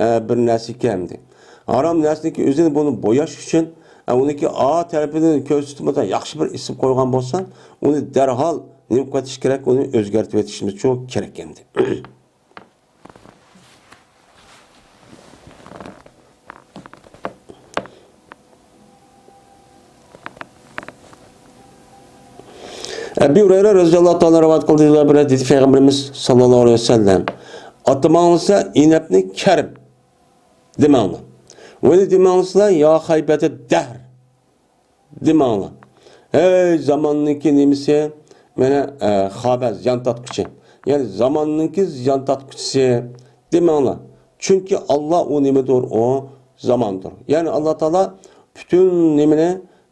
ئە، بىر نەرسە ئىكەن دەيدۇ. ھارام نەرسىنىڭكى ئۆزىنى بۇنى بوياش ئۈچۈن، ئە، ئۇنىڭكى ئا تەرىپىنى كۆرسىتىپ ياخشى بىر ئىسىم قويغان بولسا، ئۇنى دەرھال نېمە قىلىۋېتىش كېرەك، ئۇنى ئۆزگەرتىۋېتىشىمىز چوڭ كېرەك ئەمدى. ئەبى ھۇرەيرە رەزىياللاھۇ تائالا رىۋايەت قىلدى، دېدى، دېدى پەيغەمبىرىمىز ساللاللاھۇ ئەلەيھى ۋەسەللەم، ئاتىماڭلىسا ئىنەپنى كەرىم دېمەڭلار. ۋە دېمەڭلىسىلا، يا خەيبەتە دەھر دېمەڭلار. ھەي زاماننىڭكى نېمىسى؟ مانا، ئە، خابە، زىيان تارتقۇچى. يەنى زاماننىڭكى زىيان تارتقۇچىسى دېمەڭلار. چۈنكى ئاللا ئۇ نېمىدۇر؟ ئۇ زاماندۇر. يەنى ئاللا تائالا پۈتۈن نېمىنى،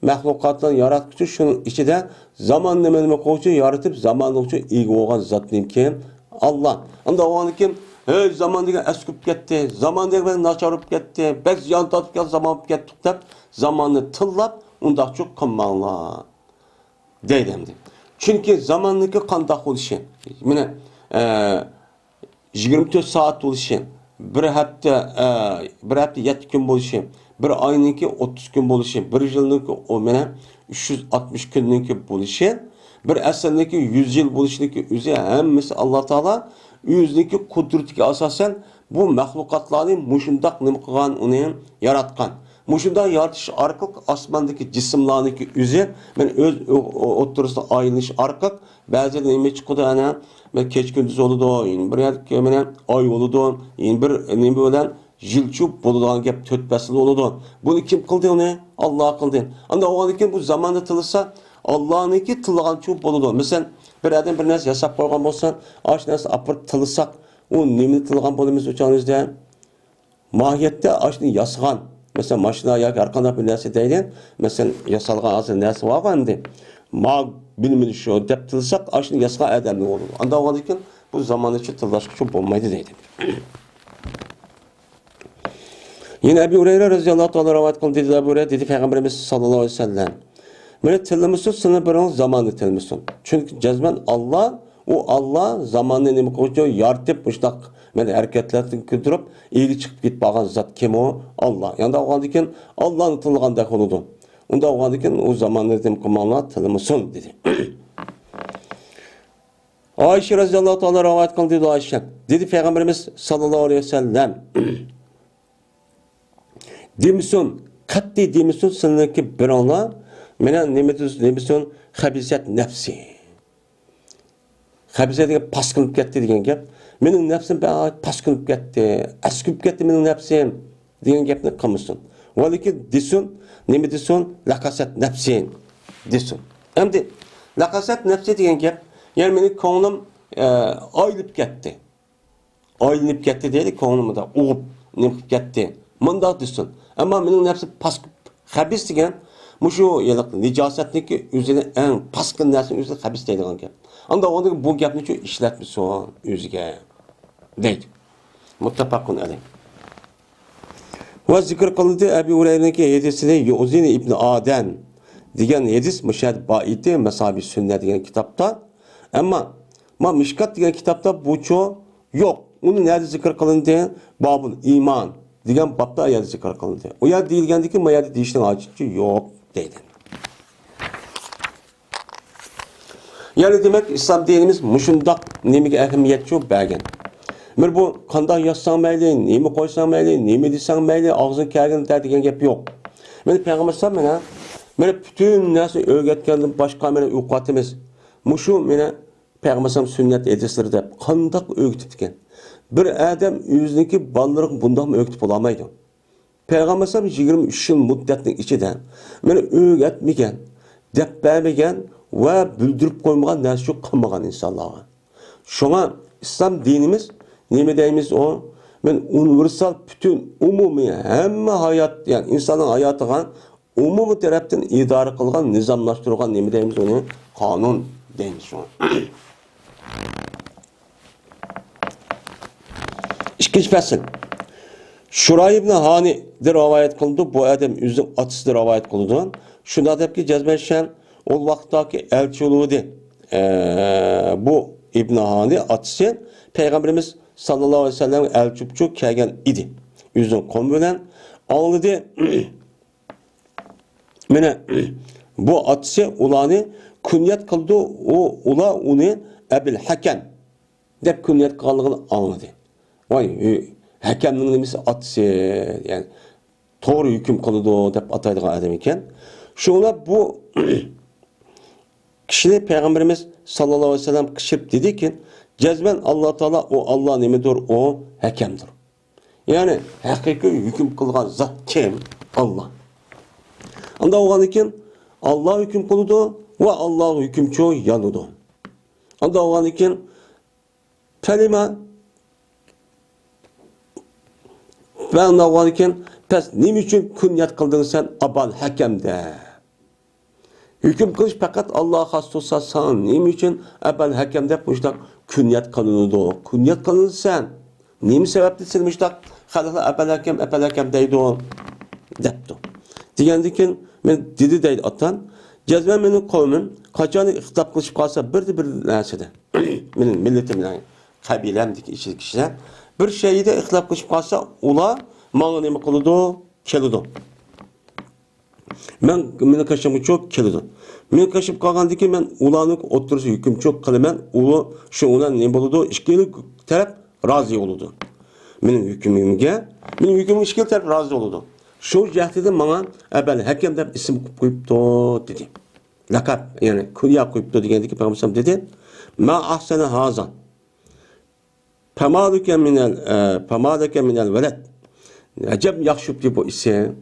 مەخلۇقاتلارنى ياراتقۇچى، شۇنىڭ ئىچىدە زامان نېمە نېمە قىلغۇچى، يارىتىپ زامانغىچە ئىگە بولغان زات نېمىكىن؟ ئاللا. ئانداق بولغاندىكىن، ھەي زامان دېگەن ئەسكى بولۇپ كەتتى، زامان دېگەن بەك ناچار بولۇپ كەتتى، بەك زىيان تارتىپ كەتكەن زامان بولۇپ كەتتۇق دەپ زاماننى تىللاپ ئۇنداقچۇ قىلماڭلار دەيدۇ ئەمدى. چۈنكى زاماننىڭكى قانداق بولۇشى، مانا، ئە، يىگىرمە تۆت سائەت بولۇشى، بىر ھەپتە، ئە، بىر ھەپتە يەتتە كۈن بولۇشى، بىر ئاينىڭكى ئوتتۇز كۈن بولۇشى، بىر يىلنىڭكى ئۇ مانا ئۈچ يۈز ئاتمىش كۈننىڭكى بولۇشى، بىر ئەسىرنىڭكى يۈز يىل بولۇشىنىڭكى ئۆزى ھەممىسى ئاللا تائالا ئۆزىنىڭكى قۇدرىتىگە ئاساسەن بۇ مەخلۇقاتلارنى مۇشۇنداق نېمە قىلغان، ئۇنى ياراتقان. مۇشۇنداق يارىتىش ئارقىلىق ئاسماندىكى جىسىملارنىڭكى ئۆزى، مانا ئۆز ئو-، ئو-، ئوتتۇرىسىدا ئايلىنىش ئارقىلىق بەزىدە نېمە چىقىدۇ، ئەنە، مانا كېچە كۈندۈز بولىدۇ، يەنە بىر يەردىكى مانا ئاي بولىدۇ، يەنە بىر نېمە بىلەن يىلچۇ بولىدىغان گەپ، تۆت پەسىل بولىدۇ. بۇنى كىم قىلدى ئۇنى؟ ئاللا قىلدى. ئاندا بولغاندىن كېيىن بۇ زاماندا تىللىسا، ئاللانىڭكى تىللىغانچۇ بولىدۇ. مەسىلەن، بىر ئادەم بىر نەرسە ياساپ قويغان بولسا، ئاشۇ نەرسىنى ئاپىرىپ تىللىساق، ئۇ نېمىنى تىللىغان بولىمىز ئۇ چاغىمىزدا؟ ماھىيەتتە ئاشۇنى ياسىغان، مەسىلەن، ماشىنا ياكى ھەر قانداق بىر نەرسە دەيلى، مەسىلەن، ياسالغان ھازىر نەرسە بارغۇ ئەمدى، ما بىلمىدى شۇ دەپ تىللىساق، ئاشۇنى ياسىغان ئادەمنى بولىدۇ. ئانداق بولغاندىن كېيىن بۇ زامانىچە تىللاشقىچە بولمايدۇ دەيدۇ. يەنە ئەبى ھۇرەيرە رەزىياللاھۇ تائالا رىۋايەت قىلدى، دېدى ئەبۇ ھۇرەيرە، دېدى پەيغەمبىرىمىز ساللاللاھۇ ئەلەيھى ۋەسەللەم، مانا تىللىمىسۇن، سىلىنى بىرىڭىز زاماننى تىللىمىسۇن. چۈنكى جەزمەن ئاللا، ئۇ ئاللا زاماننى نېمە قىلغۇچى، يارىتىپ، مۇشۇنداق مانا ھەرىكەتلەردىن كۆتۈرۈپ، ئىگە چىقىپ كېتىپ قالغان زات كىم ئۇ؟ ئاللا. يانداق بولغاندىن كېيىن ئاللانى تىللىغاندەك بولىدۇ. ئۇنداق بولغاندىن كېيىن ئۇ زاماننى نېمە قىلماڭلار، تىللىمىسۇن، دېدى. ئائىشە رەزىياللاھۇ تائالا رىۋايەت قىلدى، دېدى ئائىشە. دېدى پەيغەمبىرىمىز ساللاللاھۇ ئەلەيھى ۋەسەللەم، دېمىسۇن، قەتئىي دېمىسۇن، سىلىنىڭكى بىرىڭلار مېنىڭ نېمە دېس-، دېمىسۇن، خەبىسەت نەپسى. خەبىسە دېگەن پاسكىنىپ كەتتى دېگەن گەپ. مېنىڭ نەپسىم بەك پاسكىنىپ كەتتى، ئەسكىپ كەتتى مېنىڭ نەپسىم دېگەن گەپنى قىلمىسۇن. ۋەلىكىن دېسۇن، نېمە دېسۇن؟ لەقەسەت نەپسى دېسۇن. ئەمدى لەقەسەت نەپسى دېگەن گەپ، يەنى مېنىڭ كۆڭلۈم، ئە، ئايلىنىپ كەتتى. ئايلىنىپ كەتتى دەيلى، كۆڭلۈمدە ئۇغۇپ نېمە قىلىپ كەتتى. مۇنداق دېسۇن. ئەمما مېنىڭ نەپسىم پاس، خەبىس دېگەن مۇشۇ ھېلىقى نىجاسەتنىڭكى ئۆزىنى، ئەڭ پاسكىنا نەرسىنىڭ ئۆزىنى خەبىس دەيدىغان گەپ. ئانداق ئۇنى بۇ گەپنىچۇ ئىشلەتمىسۇن ئۆزىگە دەيدۇ. مۇتتەپەقۇن ئەلەيھ. ۋە زىكىر قىلىندى ئەبى ھۇرەيرىنىڭكى ھەدىسىنى يۇزىنى ئىبنى ئادەم دېگەن ھەدىس مۇشۇ يەردە بار ئىدى، مەسابىھ سۈننە دېگەن كىتابتا. ئەمما ما مىشكات دېگەن كىتابتا بۇچۇ يوق. ئۇنى نەدە زىكىر قىلىندى؟ بابۇل ئىمان دېگەن بابتا ئۇ يەردە زىكىر قىلىندى. ئۇ يەردە دېيىلگەندىكىن، ما يەردە دېيىشنىڭ ھاجىتى يوق دەيدۇ. يەنى دېمەك، ئىسلام دىنىمىز مۇشۇنداق نېمىگە ئەھمىيەتچۇ بەرگەن. بىر بۇ قانداق يازساڭ مەيلى، نېمە قويساڭ مەيلى، نېمە دېسەڭ مەيلى، ئاغزىڭ كەلگىنىدە دېگەن گەپ يوق. مانا پەيغەمبەر ئەلەيھىسسالام مانا، مانا پۈتۈن نەرسىنى ئۆگەتكەندىن باشقا مانا ئوقۇۋاتىمىز. مۇشۇ مانا پەيغەمبەر ئەلەيھىسسالام سۈننەت ھەدىسلىرى دەپ قانداق ئۆگىتىپتىكەن. بىر ئادەم ئۆزىنىڭكى بالىلىرىغا بۇنداقمۇ ئۆگىتىپ بولالمايدۇ. پەيغەمبەر ئەلەيھىسسالام يىگىرمە ئۈچ يىل مۇددەتنىڭ ئىچىدە مېنى ئۆگەتمىگەن، دەپ بەرمىگەن ۋە بىلدۈرۈپ قويمىغان نەرسە يوق قىلمىغان ئىنسانلارغا. شۇڭا ئىسلام دىنىمىز نېمە دەيمىز ئۇ؟ مەن ئۇنىۋېرسال، پۈتۈن ئومۇمىي ھەممە ھايات، يەنى ئىنساننىڭ ھاياتىغا ئومۇمىي تەرەپتىن ئىدارە قىلغان، نىزاملاشتۇرغان نېمە دەيمىز ئۇنى؟ قانۇن دەيمىز شۇڭا. ئىككىنچى پەسىل. شۇراي ئىبنى ھانىدىن رىۋايەت قىلىنىدۇ. بۇ ئادەم ئۆزىنىڭ ئاتىسىدىن رىۋايەت قىلىدۇ. شۇنداق دەپكى، جەزمەن شەن ئۇ ۋاقىتتاكى ئەلچى بولۇۋىدى. ئە، بۇ ئىبنى ھانى ئاتىسى پەيغەمبىرىمىز ساللاللاھۇ ئەلەيھى ۋەسەللەمگە ئەلچى بولۇپ كەلگەن ئىدى. ئۆزىنىڭ قومى بىلەن ئاڭلىدى. مانا، بۇ ئاتىسى ئۇلارنى كۇنيەت قىلىدۇ، ئۇ، ئۇلار ئۇنى ئەبىل ھەكەم دەپ كۇنيەت قىلغانلىقىنى ئاڭلىدى. ۋاي، ھۆ-، ھەكەمنىڭ نېمىسى ئاتىسى، يەنى توغرا ھۆكۈم قىلىدۇ دەپ ئاتايدىغان ئادەم ئىكەن. شۇڭا بۇ كىشىنى پەيغەمبىرىمىز ساللاللاھۇ ئەلەيھى ۋەسەللەم قىچىرىپ دېدىكى، جەزمەن ئاللا تائالا، ئۇ ئاللا نېمىدۇر؟ ئۇ ھەكەمدۇر. يەنى ھەقىقىي ھۆكۈم قىلغان زات كىم؟ ئاللا. ئاندا بولغاندىكىن ئاللا ھۆكۈم قىلىدۇ ۋە ئاللاغا ھۆكۈمچى يانىدۇ. ئاندا بولغاندىكىن پەلىما ۋە ئاندا بولغاندىكىن پەس نېمە ئۈچۈن كۇنيەت قىلدىڭ سەن ئابال ھەكەم دەپ؟ ھۆكۈم قىلىش پەقەت ئاللاغا خاس تۇرسا، ساڭا نېمە ئۈچۈن ئەبەل ھەكەم دەپ مۇشۇنداق كۇنيەت قىلىنىدۇ؟ كۇنيەت قىلىنىسەن. نېمە سەۋەبتىن سېنى مۇشۇنداق خەلقلەر ئەبەل ھەكەم، ئەبەل ھەكەم دەيدۇ؟ دەپتۇ. دېگەندىكىن، مەن دېدى دەيدۇ ئاتان، جەزمەن مېنىڭ قەۋمىم قاچان ئىختىلاپ قىلىشىپ قالسا بىردە بىر نەرسىدە، مېنىڭ مىللىتىم بىلەن قەبىلەمدىكى ئىچىدىكى كىشىلەر بىر شەيئىدە ئىختىلاپ قىلىشىپ قالسا، ئۇلار ماڭا نېمە قىلىدۇ؟ كېلىدۇ. مەن، مېنىڭ قېشىمغىچۇ كېلىدۇ. مېنىڭ قېشىم قالغاندىكىن مەن ئۇلارنىڭ ئوتتۇرىسى ھۆكۈمچىلىك قىلىمەن. ئۇ، شۇ بىلەن نېمە بولىدۇ؟ ئىككىلا تەرەپ رازى بولىدۇ. مېنىڭ ھۆكۈمۈمگە، مېنىڭ ھۆكۈمۈمگە ئىككىلا تەرەپ رازى بولىدۇ. شۇ جەھەتتىن ماڭا ئەبەل ھەكەم دەپ ئىسىم قويۇپتۇ، دېدى. لەقەب، يەنى كۇنيە قويۇپتۇ دېگەندىكىن پەيغەمبەر دېدى، ما ئەھسەنە ھازا. پەمالىكە مىنەل، ئە، پەمالىكە مىنەل ۋەلەد. ئەجەب ياخشى بوپتۇ بۇ ئىسىم.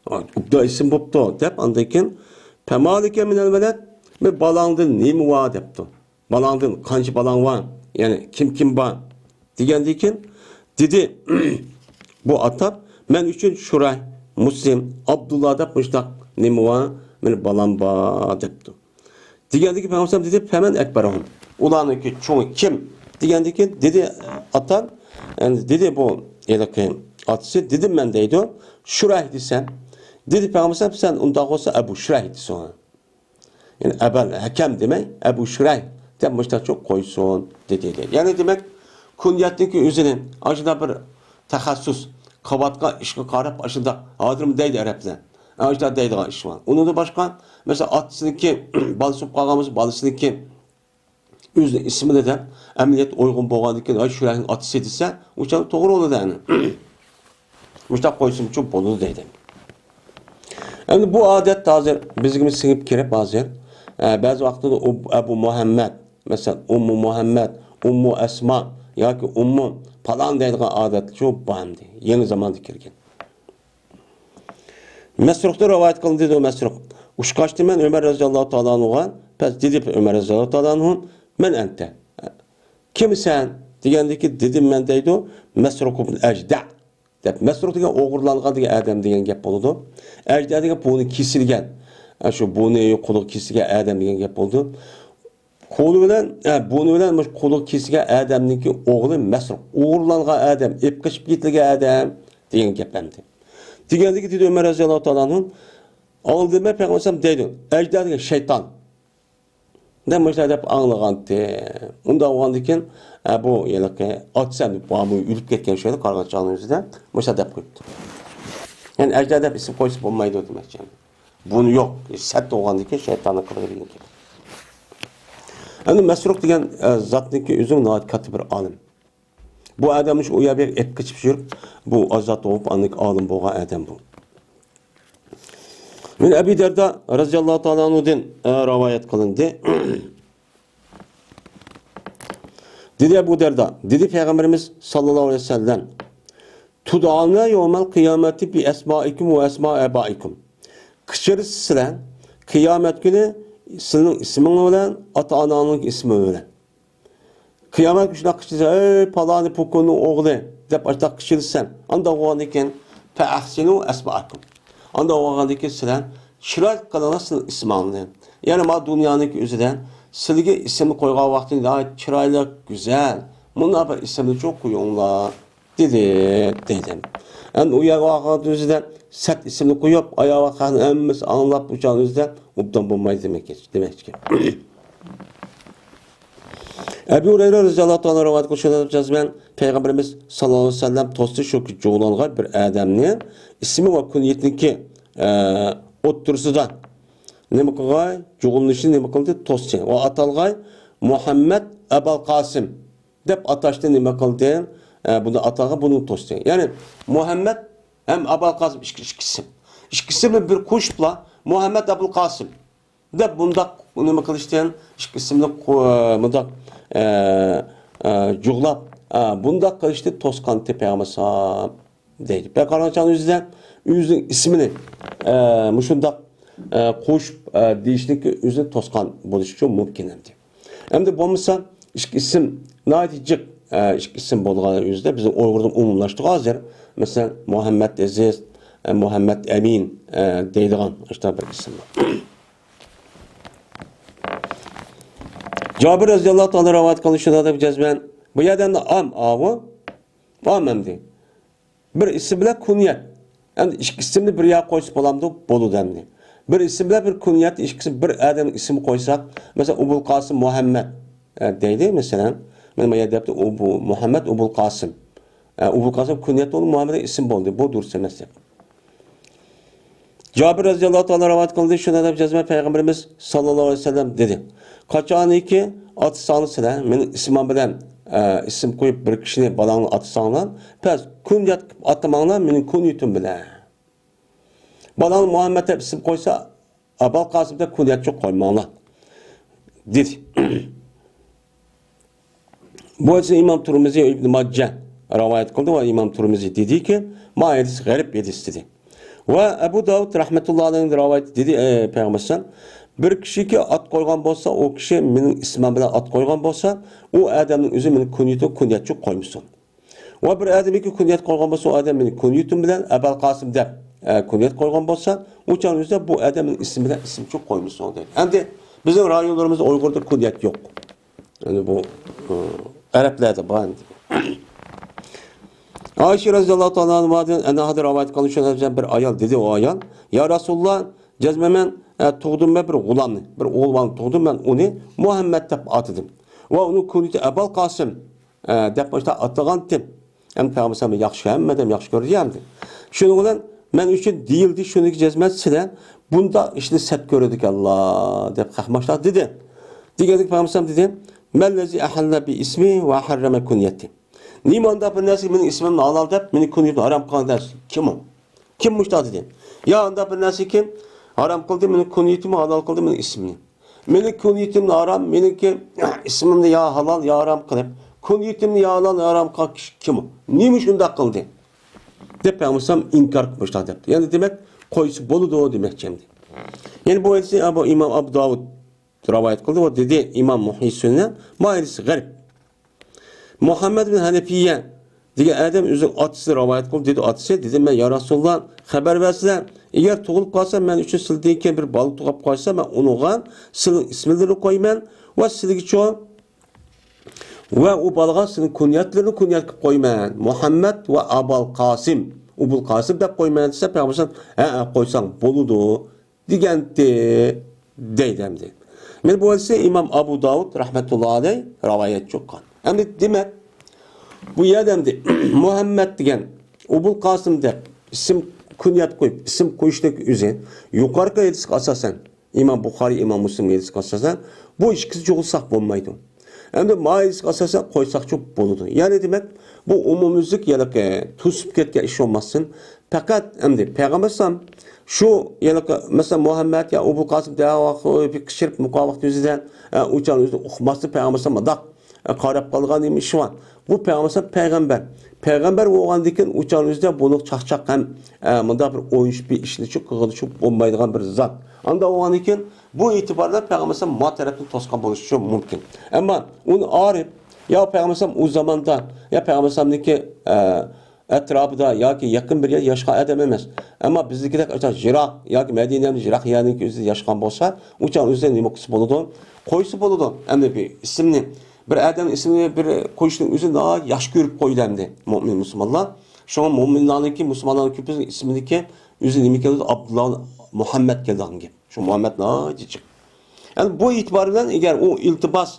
ئوبدان ئىسىم بوپتۇ، دەپ ئاندىن كېيىن، پەمالىكە مىنەل ۋەلەد، بىر بالاڭدىن نېمە بار؟ دەپتۇ. بالاڭدىن قانچە بالاڭ بار؟ يەنى كىم كىم بار؟ دېگەندىن كېيىن، دېدى، بۇ ئاتاپ، مەن ئۈچۈن شۇراي، مۇسلىم، ئابدۇللا دەپ مۇشۇنداق نېمە بار؟ مېنىڭ بالام بار، دەپتۇ. دېگەندىكىن پەيغەمبەر دېدى، فەمەن ئەكبەرۇھۇم. ئۇلارنىڭكى چوڭى كىم؟ دېگەندىكىن دېدى ئاتان، يەنى دېدى بۇ ھېلىقى ئاتىسى، دېدىم مەن دەيدۇ، شۇرايھ دېسەم. دېدى پەيغەمبەر، سەن ئۇنداق بولسا ئەبۇ شۇرايھ دېسۇن. يەنى ئەبەل ھەكەم دېمەي، ئەبۇ شۇرايھ دەپ مۇشتاقچە قويسۇن دېدى. يەنى دېمەك، كۇنيەتنىڭكى ئۆزىنى ئاشۇنداق بىر تەخەسسۇس قىلىۋاتقان ئىشقا قاراپ ئاشۇنداق ھازىرمۇ دەيدۇ ئەرەبلەر. ئاشۇنداق دەيدىغان ئىش بار. ئۇنىڭدىن باشقا، مەسىلەن، ئاتىسىنىڭكى، بالىسى بولۇپ قالغان بولسا، بالىسىنىڭكى ئۆزىنىڭ ئىسمىنى دەپ، ئەمەلىيەتتە ئۇيغۇن بولغاندىن كېيىن، ھاي، شۇرايھنىڭ ئاتىسى دېسە، ئۇ چاغدا توغرا بولىدۇ، ئەنە. مۇشۇنداق قويسىمۇچۇ بولىدۇ دەيدۇ. ئەمدى بۇ ئادەت ھازىر بىزگىمۇ سىڭىپ كىرىپ ھازىر، ئە، بەزى ۋاقىتتا ئۇ ئەبۇ مۇھەممەد، مەسىلەن، ئۇممۇ مۇھەممەد، ئۇممۇ ئەسما ياكى ئۇممۇ پالان دەيدىغان ئادەتلەرچۇ بار ئەمدى. يېڭى زاماندا كىرگەن. مەسرۇقتىن رىۋايەت قىلىندى، دېدى مەسرۇق. ئۇچقاچتىم مەن ئۆمەر رەزىياللاھۇ تائالا ئەنھۇغا، پەس دېدى ئۆمەر رەزىياللاھۇ تائالا ئەنھۇ، مەن ئەنتە؟ كىمسەن؟ دېگەندىكى، دېدىم مەن دەيدۇ، مەسرۇق ئىبن ئەجدە دەپ. مەسرۇق دېگەن ئوغرىلانغان دېگەن ئادەم دېگەن گەپ بولىدۇ. ئەجدە دېگەن بۇرنى كېسىلگەن، شۇ بۇرنى، قۇلىقى كېسىلگەن ئادەم دېگەن گەپ بولىدۇ. قولى بىلەن، ھە، بۇنى بىلەن مۇشۇ قولىغا كېسىلگەن ئادەمنىڭكى ئوغلى مەسرۇق. ئوغرىلانغان ئادەم، ئېلىپ قېچىپ كېتىلگەن ئادەم دېگەن گەپ ئەمدى. دېگەندىكى دېدى ئۆمەر رەزىياللاھۇ تائالا ئەنھۇ، ئالدىن مەن پەيغەمبەر ئەلەيھىسسالام دەيدۇ، ئەجدە دېگەن شەيتان. دەپ مۇشۇنداق دەپ ئاڭلىغانتى. ئۇنداق بولغاندىكىن، ھە، بۇ ھېلىقى ئاتىسى ئەمدى بارمۇ ئۆلۈپ كەتكەن شۇ يەردە قارىغاچ چاغنىڭ ئۆزىدە مۇشۇنداق دەپ قويۇپتۇ. يەنى ئەجدە دەپ ئىسىم قويسا بولمايدۇ دېمەكچى. بۇنى يوق، سەت بولغاندىكىن شەيتاننىڭ قىلىقى دېگەن گەپ. ئەمدى مەسرۇق دېگەن، ئە، زاتنىڭكى ئۆزى ناھايىتى كاتتا بىر ئالىم. بۇ ئادەمنى شۇ ئۇ يەر بۇ يەرگە ئېلىپ قېچىپ يۈرۈپ، بۇ ئازاد بولۇپ، ئاندىن كېيىن ئالىم بولغان ئادەم بۇ. مەن ئەبۇ دەردا رەزىياللاھۇ تائالا ئەنھۇدىن، ئە، رىۋايەت قىلىندى. دېدى ئەبۇ دەردا، دېدى پەيغەمبىرىمىز ساللاللاھۇ ئەلەيھى ۋەسەللەم، تۇدئانا يەۋمەل قىيامەتى بىئەسمائىكۇم ۋە ئەسمائى ئابائىكۇم. قىچىرىسىز سىلەر قىيامەت كۈنى سىلىنىڭ ئىسمىڭ بىلەن، ئاتا-ئاناڭنىڭ ئىسمى بىلەن. قىيامەت كۈنى شۇنداق قىچىرسا، ئەي پالانى پۇكۇننىڭ ئوغلى دەپ ئاشۇنداق قىچىرسا، ئانداق بولغاندىن كېيىن، فەئەھسىنۇ ئەسمائەكۇم. ئانداق بولغاندىن كېيىن سىلەر چىرايلىق قىلىڭلار سىلەر ئىسمىڭلارنى. يەنى مانا دۇنيانىڭكى ئۆزىدە سىلىگە ئىسىمنى قويغان ۋاقتىڭدا ناھايىتى چىرايلىق، گۈزەل، مۇنداق بىر ئىسىمنى چوڭ قويۇڭلار. دېدى، دېدى. ئەمدى ئۇ يەرگە بارغان ئۆزىدە سەت ئىسىمنى قويۇپ، ئاياغ خەقنىڭ ھەممىسى ئاڭلاپ، ئۇچان ئۆزىدە ئوبدان بولمايدۇ دېمەك، دېمەكچىكەن. ئەبۇ ھۇرەيرە رەزىياللاھۇ تائالا رىۋايەت قىلىشىدا جەزمەن پەيغەمبىرىمىز ساللاللاھۇ ئەلەيھى ۋەسەللەم توستى شۇ جۇغلانغان بىر ئادەمنى ئىسمى ۋە كۇنيىتىنىڭكى، ئە، ئوتتۇرىسىدا نېمە قىلغاي؟ جۇغلىنىشنى نېمە قىلدى؟ توستى. ۋە ئاتالغاي مۇھەممەد ئەبال قاسىم دەپ ئاتاشنى نېمە قىلدى؟ ئە، بۇنى ئاتاغا بۇنى توستى. يەنى مۇھەممەد ھەم ئابۇل قاسىم ئىككى، ئىككىسى. ئىككىسىنى بىر قوشۇپلا مۇھەممەد ئابۇل قاسىم دەپ مۇنداق نېمە قىلىشتىن، ئىككى ئىسىملىق قو-، مۇنداق، ئە، ئە، جۇغلاپ، ئە، بۇنداق قىلىشتىن توسقانتى پەيغەمبەر ئەلەيھىسسالام دەيدۇ. بەك قارىغان چاغدا ئۆزىدە ئۆزىنىڭ ئىسمىنى، ئە، مۇشۇنداق، ئە، قوشۇپ، ئە، دېيىشنىكى ئۆزىنى توسقان بولۇشى مۇمكىن ئەمدى. ئەمدى بولمىسا ئىككى ئىسىم ناھايىتى جىق، ئە، ئىككى ئىسىم بولغان ئۆزىدە بىزنىڭ ئۇيغۇردا ئومۇملاشتۇق ھازىر. مەسىلەن، مۇھەممەد ئەزىز، ئە، مۇھەممەد ئەمىن، ئە، دەيدىغان شۇنداق بىر ئىسىم بار. جابىر رەزىياللاھۇ تائالا رىۋايەت قىلىنىشىدا دەپ جەزمەن بۇ يەردە ئەمدى ئام ئاۋۇ، ئام ئەمدى. بىر ئىسىم بىلەن كۇنيەت. ئەمدى ئىككى ئىسىمنى بىر يەرگە قويسا بولامدۇ؟ بولىدۇ ئەمدى. بىر ئىسىم بىلەن بىر كۇنيەتنى ئىككىسى بىر ئادەمنىڭ ئىسمى قويساق، مەسىلەن، ئوبۇل قاسىم مۇھەممەد، ئە، دەيدۇ، مەسىلەن. مانا ما يەردە دەپتۇ، ئوبۇ-، مۇھەممەد ئوبۇل قاسىم. ئە، ئوبۇل قاسىم كۇنيەت بولدى، مۇھەممەد ئىسىم بولدى. بۇ دۇرۇس ئەمەس دەپ. جابىر رەزىياللاھۇ تائالا رىۋايەت قىلدى، شۇنى دەپ جەزمەن پەيغەمبىرىمىز ساللاللاھۇ ئەلەيھى ۋەسەللەم دېدى، قاچانكى ئاتىساڭلار سىلەر مېنىڭ ئىسمىم بىلەن، ئە، ئىسىم قويۇپ بىر كىشىنى بالاڭلار ئاتىساڭلار، پەس كۇنيەت قىلىپ ئاتىماڭلار، مېنىڭ كۇنيىتىم بىلەن. بالاڭلار مۇھەممەد دەپ ئىسىم قويسا، ئابال قاسىم دەپ كۇنيەتچۇ قويماڭلار، دېدى. بۇ ھەدىسنى ئىمام تۇرمىزى، ئىبن ماجە رىۋايەت قىلدى ۋە ئىمام تۇرمىزى دېدىكى، ما ھەدىس غەرىب ھەدىس دېدى. ۋە ئەبۇ داۋۇد رەھمەتۇللاھى ئەلەيھى رىۋايەت دېدى، ئەي پەيغەمبەر ئەلەيھىسسالام، بىر كىشىگە ئات قويغان بولسا، ئۇ كىشى مېنىڭ ئىسمىم بىلەن ئات قويغان بولسا، ئۇ ئادەمنىڭ ئۆزى مېنىڭ كۇنيىتىم، كۇنيەتچۇ قويمىسۇن. ۋە بىر ئادەمگە كۇنيەت قويغان بولسا، ئۇ ئادەم مېنىڭ كۇنيىتىم بىلەن ئەبەل قاسىم دەپ، ئە، كۇنيەت قويغان بولسا، ئۇ چاغنىڭ ئۆزىدە بۇ ئادەمنىڭ ئىسمى بىلەن ئىسىمچۇ قويمىسۇن دەيدۇ. ئەمدى بىزنىڭ رايونلىرىمىزدا ئۇيغۇردا كۇنيەت يوق. يەنى بۇ، ئۇ، ئەرەبلەردە بار ئەمدى. ئائىشە رەزىياللاھۇ تائالا ئەنھادىن، ئەنھادىن رىۋايەت قىلىنىشىدىن بىر ئايال دېدى، ئۇ ئايال، يا رەسۇلاللا، جەزمەن مەن، ئە، تۇغدۇم مەن بىر غۇلامنى، بىر ئوغۇل بالىنى تۇغدۇم، مەن ئۇنى مۇھەممەد دەپ ئاتىدىم. ۋە ئۇنىڭ كۇنيىتى ئەبال قاسىم، ئە، دەپ مۇشۇنداق ئاتىغانتىم. ئەمدى پەيغەمبەر ياخشى، ھەممە ئادەم ياخشى كۆرىدۇ ئەمدى. شۇنىڭ بىلەن مەن ئۈچۈن دېيىلدى، شۇنىڭغا جەزمەن سىلەر بۇنداق ئىشنى سەت كۆرىدىكەنلا دەپ قاقماشلار دېدى. دېگەندىكىن پەيغەمبەر دېدى، مەللەزى ئەھەللە بى ئىسمى ۋە ھەررەمە كۇنيەتى. نېمە ئانداق بىر نەرسە مېنىڭ ئىسمىمنى ھالال دەپ، مېنىڭ كۇنيىتىمنى ھارام قىلغان نەرسە كىم ئۇ؟ كىم مۇشۇنداق دېدى؟ يا ئانداق بىر نەرسە كىم ھارام قىلدى مېنىڭ كۇنيىتىمنى، ھالال قىلدى مېنىڭ ئىسمىمنى؟ مېنىڭ كۇنيىتىمنى ھارام، مېنىڭكى ئىسمىمنى يا ھالال، يا ھارام قىلىپ، كۇنيىتىمنى يا ھالال، يا ھارام قىلغان كىشى كىم ئۇ؟ نېمە شۇنداق قىلدى؟ دەپ پەيغەمبەر ئىنكار قىلىپ مۇشۇنداق دەپتۇ. يەنى دېمەك، قويسا بولىدۇ دېمەكچى ئەمدى. يەنى بۇ ھەدىسنى ئەبۇ ئىمام ئەبۇ داۋۇد رىۋايەت قىلدى ۋە دېدى، ئىمام مۇھيى سۈننە، ما ھەدىس غەرىب. مۇھەممەد بىن ھەنەفىيە دېگەن ئادەم ئۆزىنىڭ ئاتىسى رىۋايەت قىلدى، دېدى ئاتىسى، دېدى، مەن، يا رەسۇلاللا، خەۋەر بەرسىلە، ئەگەر تۇغۇلۇپ قالسا، مەن ئۈچۈن سىلىدىن كېيىن بىر بالا تۇغۇپ قالسا، مەن ئۇنىڭغا سىلىنىڭ ئىسىملىرىنى قويىمەن ۋە سىلىگىچۇ ۋە ئۇ بالىغا سىلىنىڭ كۇنيەتلىرىنى كۇنيەت قىلىپ قويىمەن. مۇھەممەد ۋە ئابال قاسىم، ئوبۇل قاسىم دەپ قويىمەن دېسە، پەيغەمبەر ھە، ھە، قويساڭ بولىدۇ دېگەنتى دەيدۇ ئەمدى. مانا بۇ ھەدىسنى ئىمام ئەبۇ داۋۇد رەھمەتۇللا ئەلەيھ رىۋايەت قىلغان. ئەمدى دېمەك، بۇ يەردە ئەمدى مۇھەممەد دېگەن ئوبۇل قاسىم دەپ ئىسىم كۇنيەت قويۇپ، ئىسىم قويۇشنىڭ ئۆزى يۇقىرىقى ھەدىسكە ئاساسەن، ئىمام بۇخارىي، ئىمام مۇسلىم ھەدىسكە ئاساسەن بۇ ئىككىسى جۇغلىساق بولمايدۇ. ئەمدى ما ھەدىسكە ئاساسەن قويساقچۇ بولىدۇ. يەنى دېمەك، بۇ ئومۇميۈزلۈك ھېلىقى توسۇپ كەتكەن ئىش بولماستىن، پەقەت ئەمدى پەيغەمبەر ئەلەيھىسسالام شۇ ھېلىقى، مەسىلەن، مۇھەممەد يا ئوبۇل قاسىم دەۋاخۇ بىر قىچىرىپ مۇقاۋاق يۈزىدە، ئە، ئۇ چاغ ئۆزىنى ئۇقماستىن پەيغەمبەر ئەلەيھىسسالام مۇنداق، ئە، قاراپ قالغان نېمە ئىش بار؟ بۇ پەيغەمبەر ئەلەيھىسسالام پەيغەمبەر. پەيغەمبەر بولغاندىن كېيىن ئۇ چاغ ئۆزىدە بۇنىڭ چاقچاق ھەم، ئە، مۇنداق بىر ئويۇنچۇق بىر ئىشنى چىقىرغىلى بولمايدىغان بىر زات. ئاندا بولغاندىن كېيىن بۇ ئېتىبار بىلەن پەيغەمبەر ئەلەيھىسسالام ما تەرەپتىن توسقان بولۇشى مۇمكىن. ئەمما ئۇنى ئارىپ يا پەيغەمبەر ئەلەيھىسسالام ئۇ زاماندا يا پەيغەمبەر ئەلەيھىسسالامنىڭكى، ئە، ئەتراپىدا ياكى يېقىن بىر يەردە ياشىغان ئادەم ئەمەس. ئەمما بىزدىكىدەك ئاشۇنداق يىراق ياكى مەدىنەدىن يىراق يەرنىڭكى ئۆزىدە ياشىغان بولسا، ئۇ چاغ ئۆزىدە نېمە قىلسا بولىدۇ؟ قويسا بولىدۇ. ئەمدى بىر ئىسىمنى، بىر ئادەمنىڭ ئىسمىنى بىر قويۇشنىڭ ئۆزى ناھايىتى ياخشى كۆرۈپ قويىدۇ ئەمدى مۆمىن مۇسۇلمانلار. شۇڭا مۆمىنلەرنىڭكى، مۇسۇلمانلارنىڭ كۆپىنچىسىنىڭ ئىسمىدىكى ئۆزى نېمە كېلىدۇ؟ ئابدۇللا، مۇھەممەد كېلىدىغان گەپ. شۇ مۇھەممەد ناھايىتى جىق. يەنى بۇ ئېتىبار بىلەن ئەگەر ئۇ ئىلتىماس،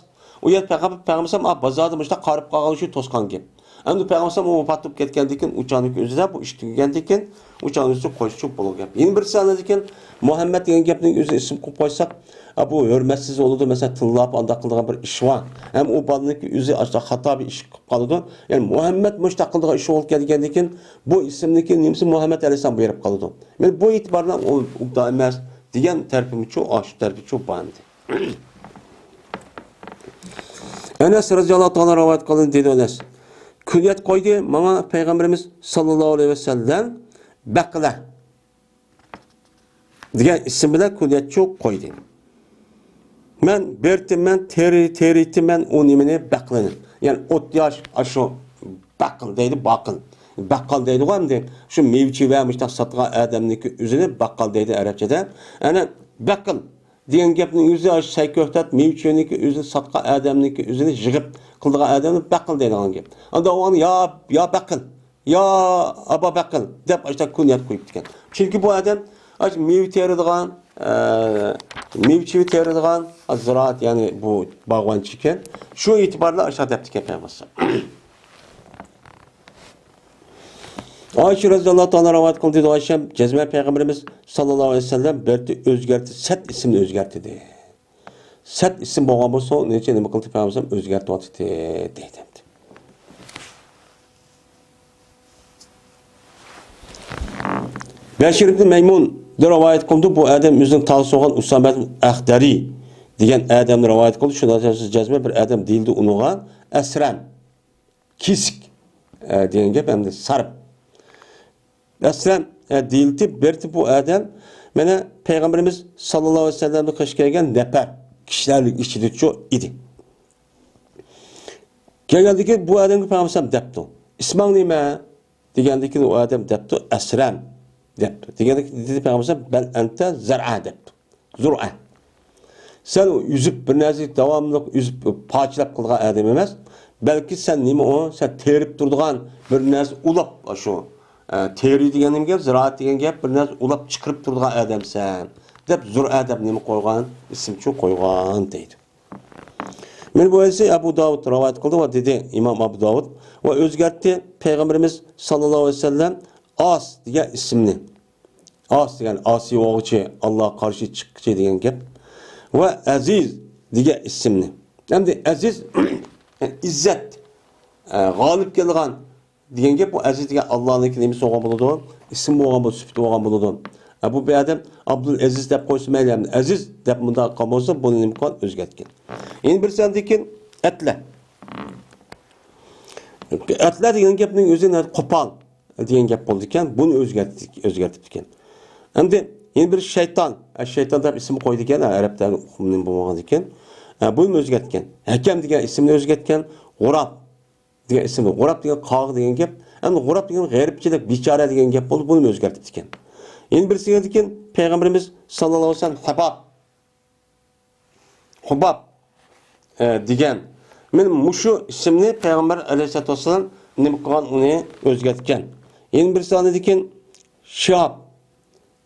ئۇ يەر پەيغەمبەر، پەيغەمبەر ئەلەيھىسسالام بازاردا مۇشۇنداق قارىپ قالغان ئۈچۈن توسقان گەپ. ئەمدى پەيغەمبەر ئەلەيھىسسالام ئۇ ۋاپات بولۇپ كەتكەندىن كېيىن، ئۇ چاغنىڭكى ئۆزىدە بۇ ئىش تۈگىگەندىن كېيىن، ئۇ چاغنىڭ ئۆزىدە قويسا چوپ بولغان گەپ. يەنە بىرسى ئەنە دېگەن مۇھەممەد دېگەن گەپنىڭ ئۆزى ئىسىم قويۇپ قويساق، ئە، بۇ ھۆرمەتسىز بولىدۇ، مەسىلەن، تىللاپ ئانداق قىلىدىغان بىر ئىش بار. ھەم ئۇ بالىنىڭكى ئۆزى ئاشۇنداق خاتا بىر ئىش قىلىپ قالىدۇ. يەنى مۇھەممەد مۇشۇنداق قىلىدىغان ئىش بولۇپ كەلگەندىن كېيىن، بۇ ئىسىمنىڭكى نېمىسى مۇھەممەد ئەلەيھىسسالام بېرىپ قالىدۇ. مانا بۇ ئېتىبار بىلەن ئۇ ئوبدان ئەمەس، دېگەن تەرىپىمچۇ، ئاشۇ تەرىپىچۇ بار ئىدى. ئەنەس رەزىياللاھۇ تائالا رىۋايەت قىلدى، دېدى ئەنەس. كۈنيەت قويدى ماڭا پەيغەمبىرىمىز ساللاللاھۇ ئەلەيھى ۋەسەللەم بەقلە دېگەن ئىسىم بىلەن كۈنيەتچۇ قويدى. مەن بېرىتىمەن، تېرى-، تېرىيتىمەن ئۇ نېمىنى، بەقلىنى. يەنى ئوت ياش، ئاشۇ بەقىل دەيدۇ، باقىل. بەققال دەيدىغۇ ئەمدى. شۇ مېۋىچى ۋە مۇشتاق ساتقان ئادەمنىڭكى ئۆزىنى بەققال دەيدۇ ئەرەبچىدە. ئەنە بەقىل دېگەن گەپنىڭ ئۆزى، ئاشۇ سەي كۆكتات مېۋىچىنىڭكى ئۆزىنى ساتقان ئادەمنىڭكى ئۆزىنى يىغىپ قىلىدىغان ئادەمنى بەقىل دەيدىغان گەپ. ئاندا ئۇ يا، يا بەقىل، يا ئابا بەقىل دەپ ئاشۇنداق كۇنيەت قويۇپتىكەن. چۈنكى بۇ ئادەم ئاشۇ مېۋە تېرىدىغان، ئە، مېۋە-چېۋە تېرىدىغان زىرائەت، يەنى بۇ باغۋەنچى ئىكەن. شۇ ئېتىبار بىلەن ئاشۇنداق دەپتىكەن پەيغەمبەر. ئائىشە رەزىياللاھۇ تائالا رىۋايەت قىلدى، دېدى ئائىشەم، جەزمەن پەيغەمبىرىمىز ساللاللاھۇ ئەلەيھى ۋەسەللەم بىر ئۆزگەرتتى، سەت ئىسىمنى ئۆزگەرتتى. سەت ئىسىم بولغان بولسا، نېچە نېمە قىلدى پەيغەمبەر ئۆزگەرتىۋاتىتتى دەيدۇ. بەشىر ئىبن مەيمۇن رىۋايەت قىلدى، بۇ ئادەم ئۆزىنىڭ تاغىسى بولغان ئۇسامە ئەخدەرى دېگەن ئادەمنى رىۋايەت قىلدى. شۇنداق جەزمەن بىر ئادەم دېيىلدى ئۇنىڭغا، ئەسرەم، كېسىك، ئە، دېگەن گەپ ئەمدى سارىپ. ئەسلەم، ئە، دېيىلتىپ بېرىتىپ بۇ ئادەم، مانا، پەيغەمبىرىمىز ساللاللاھۇ ئەلەيھى ۋەسەللەمنى قېشى كەلگەن نەپەر كىشىلەرنىڭ ئىچىدىچۇ ئىدى. كەلگەندىكىن بۇ ئادەمگە پەيغەمبەر دەپتۇ، «ئىسمىڭ نېمە؟» دېگەندىكىن ئۇ ئادەم دەپتۇ، «ئەسرەم» دەپتۇ. دېگەندىكىن دېدى پەيغەمبەر، «بەل ئەنتە زەرئە» دەپتۇ. زۇرئە. سەن ئۇزۇپ، بىر نەرسە داۋاملىق ئۇزۇپ، پارچىلاپ قىلغان ئادەم ئەمەس. بەلكى سەن نېمە ئۇ؟ سەن تېرىپ تۇرىدىغان بىر نەرسە ئۇلاپ، شۇ، ئە، تېرىي دېگەن نېمە گەپ؟ زىرائەت دېگەن گەپ، بىر نەرسە ئۇلاپ چىقىرىپ تۇرىدىغان ئادەمسەن، دەپ زۇرئە دەپ نېمە قويغان؟ ئىسىمچۇ قويغان دەيدۇ. مانا بۇ ھەدىسنى ئەبۇ داۋۇد رىۋايەت قىلدى ۋە دېدى، ئىمام ئەبۇ داۋۇد، ۋە ئۆزگەرتتى. پەيغەمبىرىمىز ساللاللاھۇ ئەلەيھى ۋەسەللەم ئاس دېگەن ئىسىمنى، ئاس دېگەن ئاسىي بولغۇچى، ئاللاغا قارشى چىققۇچى دېگەن گەپ. ۋە ئەزىز دېگەن ئىسىمنى. ئەمدى ئەزىز، ئىززەت، ئە، غالىب كېلىدىغان دېگەن گەپ، بۇ ئەزىز دېگەن ئاللانىڭكى نېمىسى بولغان بولىدۇ؟ ئىسمى بولغان بولىدۇ، سۈپىتى بولغان بولىدۇ. ئە، بۇ بىر ئادەم ئابدۇل ئەزىز دەپ قويسا مەيلى، ئەمدى ئەزىز دەپ مۇنداق قىلغان بولسا، بۇنى نېمە قىلغان؟ ئۆزگەرتكەن. يەنە بىرسى ئەمدىكىن ئەتلە. ئەتلە دېگەن گەپنىڭ ئۆزى نە-، قوپال دېگەن گەپ بولىدىكەن، بۇنى ئۆزگەرتتى-، ئۆزگەرتىپتىكەن. ئەمدى يەنە بىر شەيتان، ئە، شەيتان دەپ ئىسىم قويىدىكەن، ئە، ئەرەبلەر ئۇقۇمى بولمىغاندىكىن. ئە، بۇنىمۇ ئۆزگەرتكەن. ھەكەم دېگەن ئىسىمنى ئۆزگەرتكەن. غۇراب دېگەن ئىسىم. غۇراب دېگەن قاغا دېگەن گەپ. ئەمدى غۇراب دېگەن غېرىبچىلىك، بىچارە دېگەن گەپ بولدى، بۇنىمۇ ئۆزگەرتىپتىكەن. يەنە بىرسى دېگەندىكىن پەيغەمبىرىمىز ساللاللاھۇ ئەلەيھى ۋەسەللەم خۇباب، خۇباب، ئە، دېگەن. مانا مۇشۇ ئىسىمنى پەيغەمبەر ئەلەيھىسسالاتۇ ۋەسسالام نېمە قىلغان، ئۇنى ئۆزگەرتكەن. يەنە بىرسى ئاندىكىن شىھاب،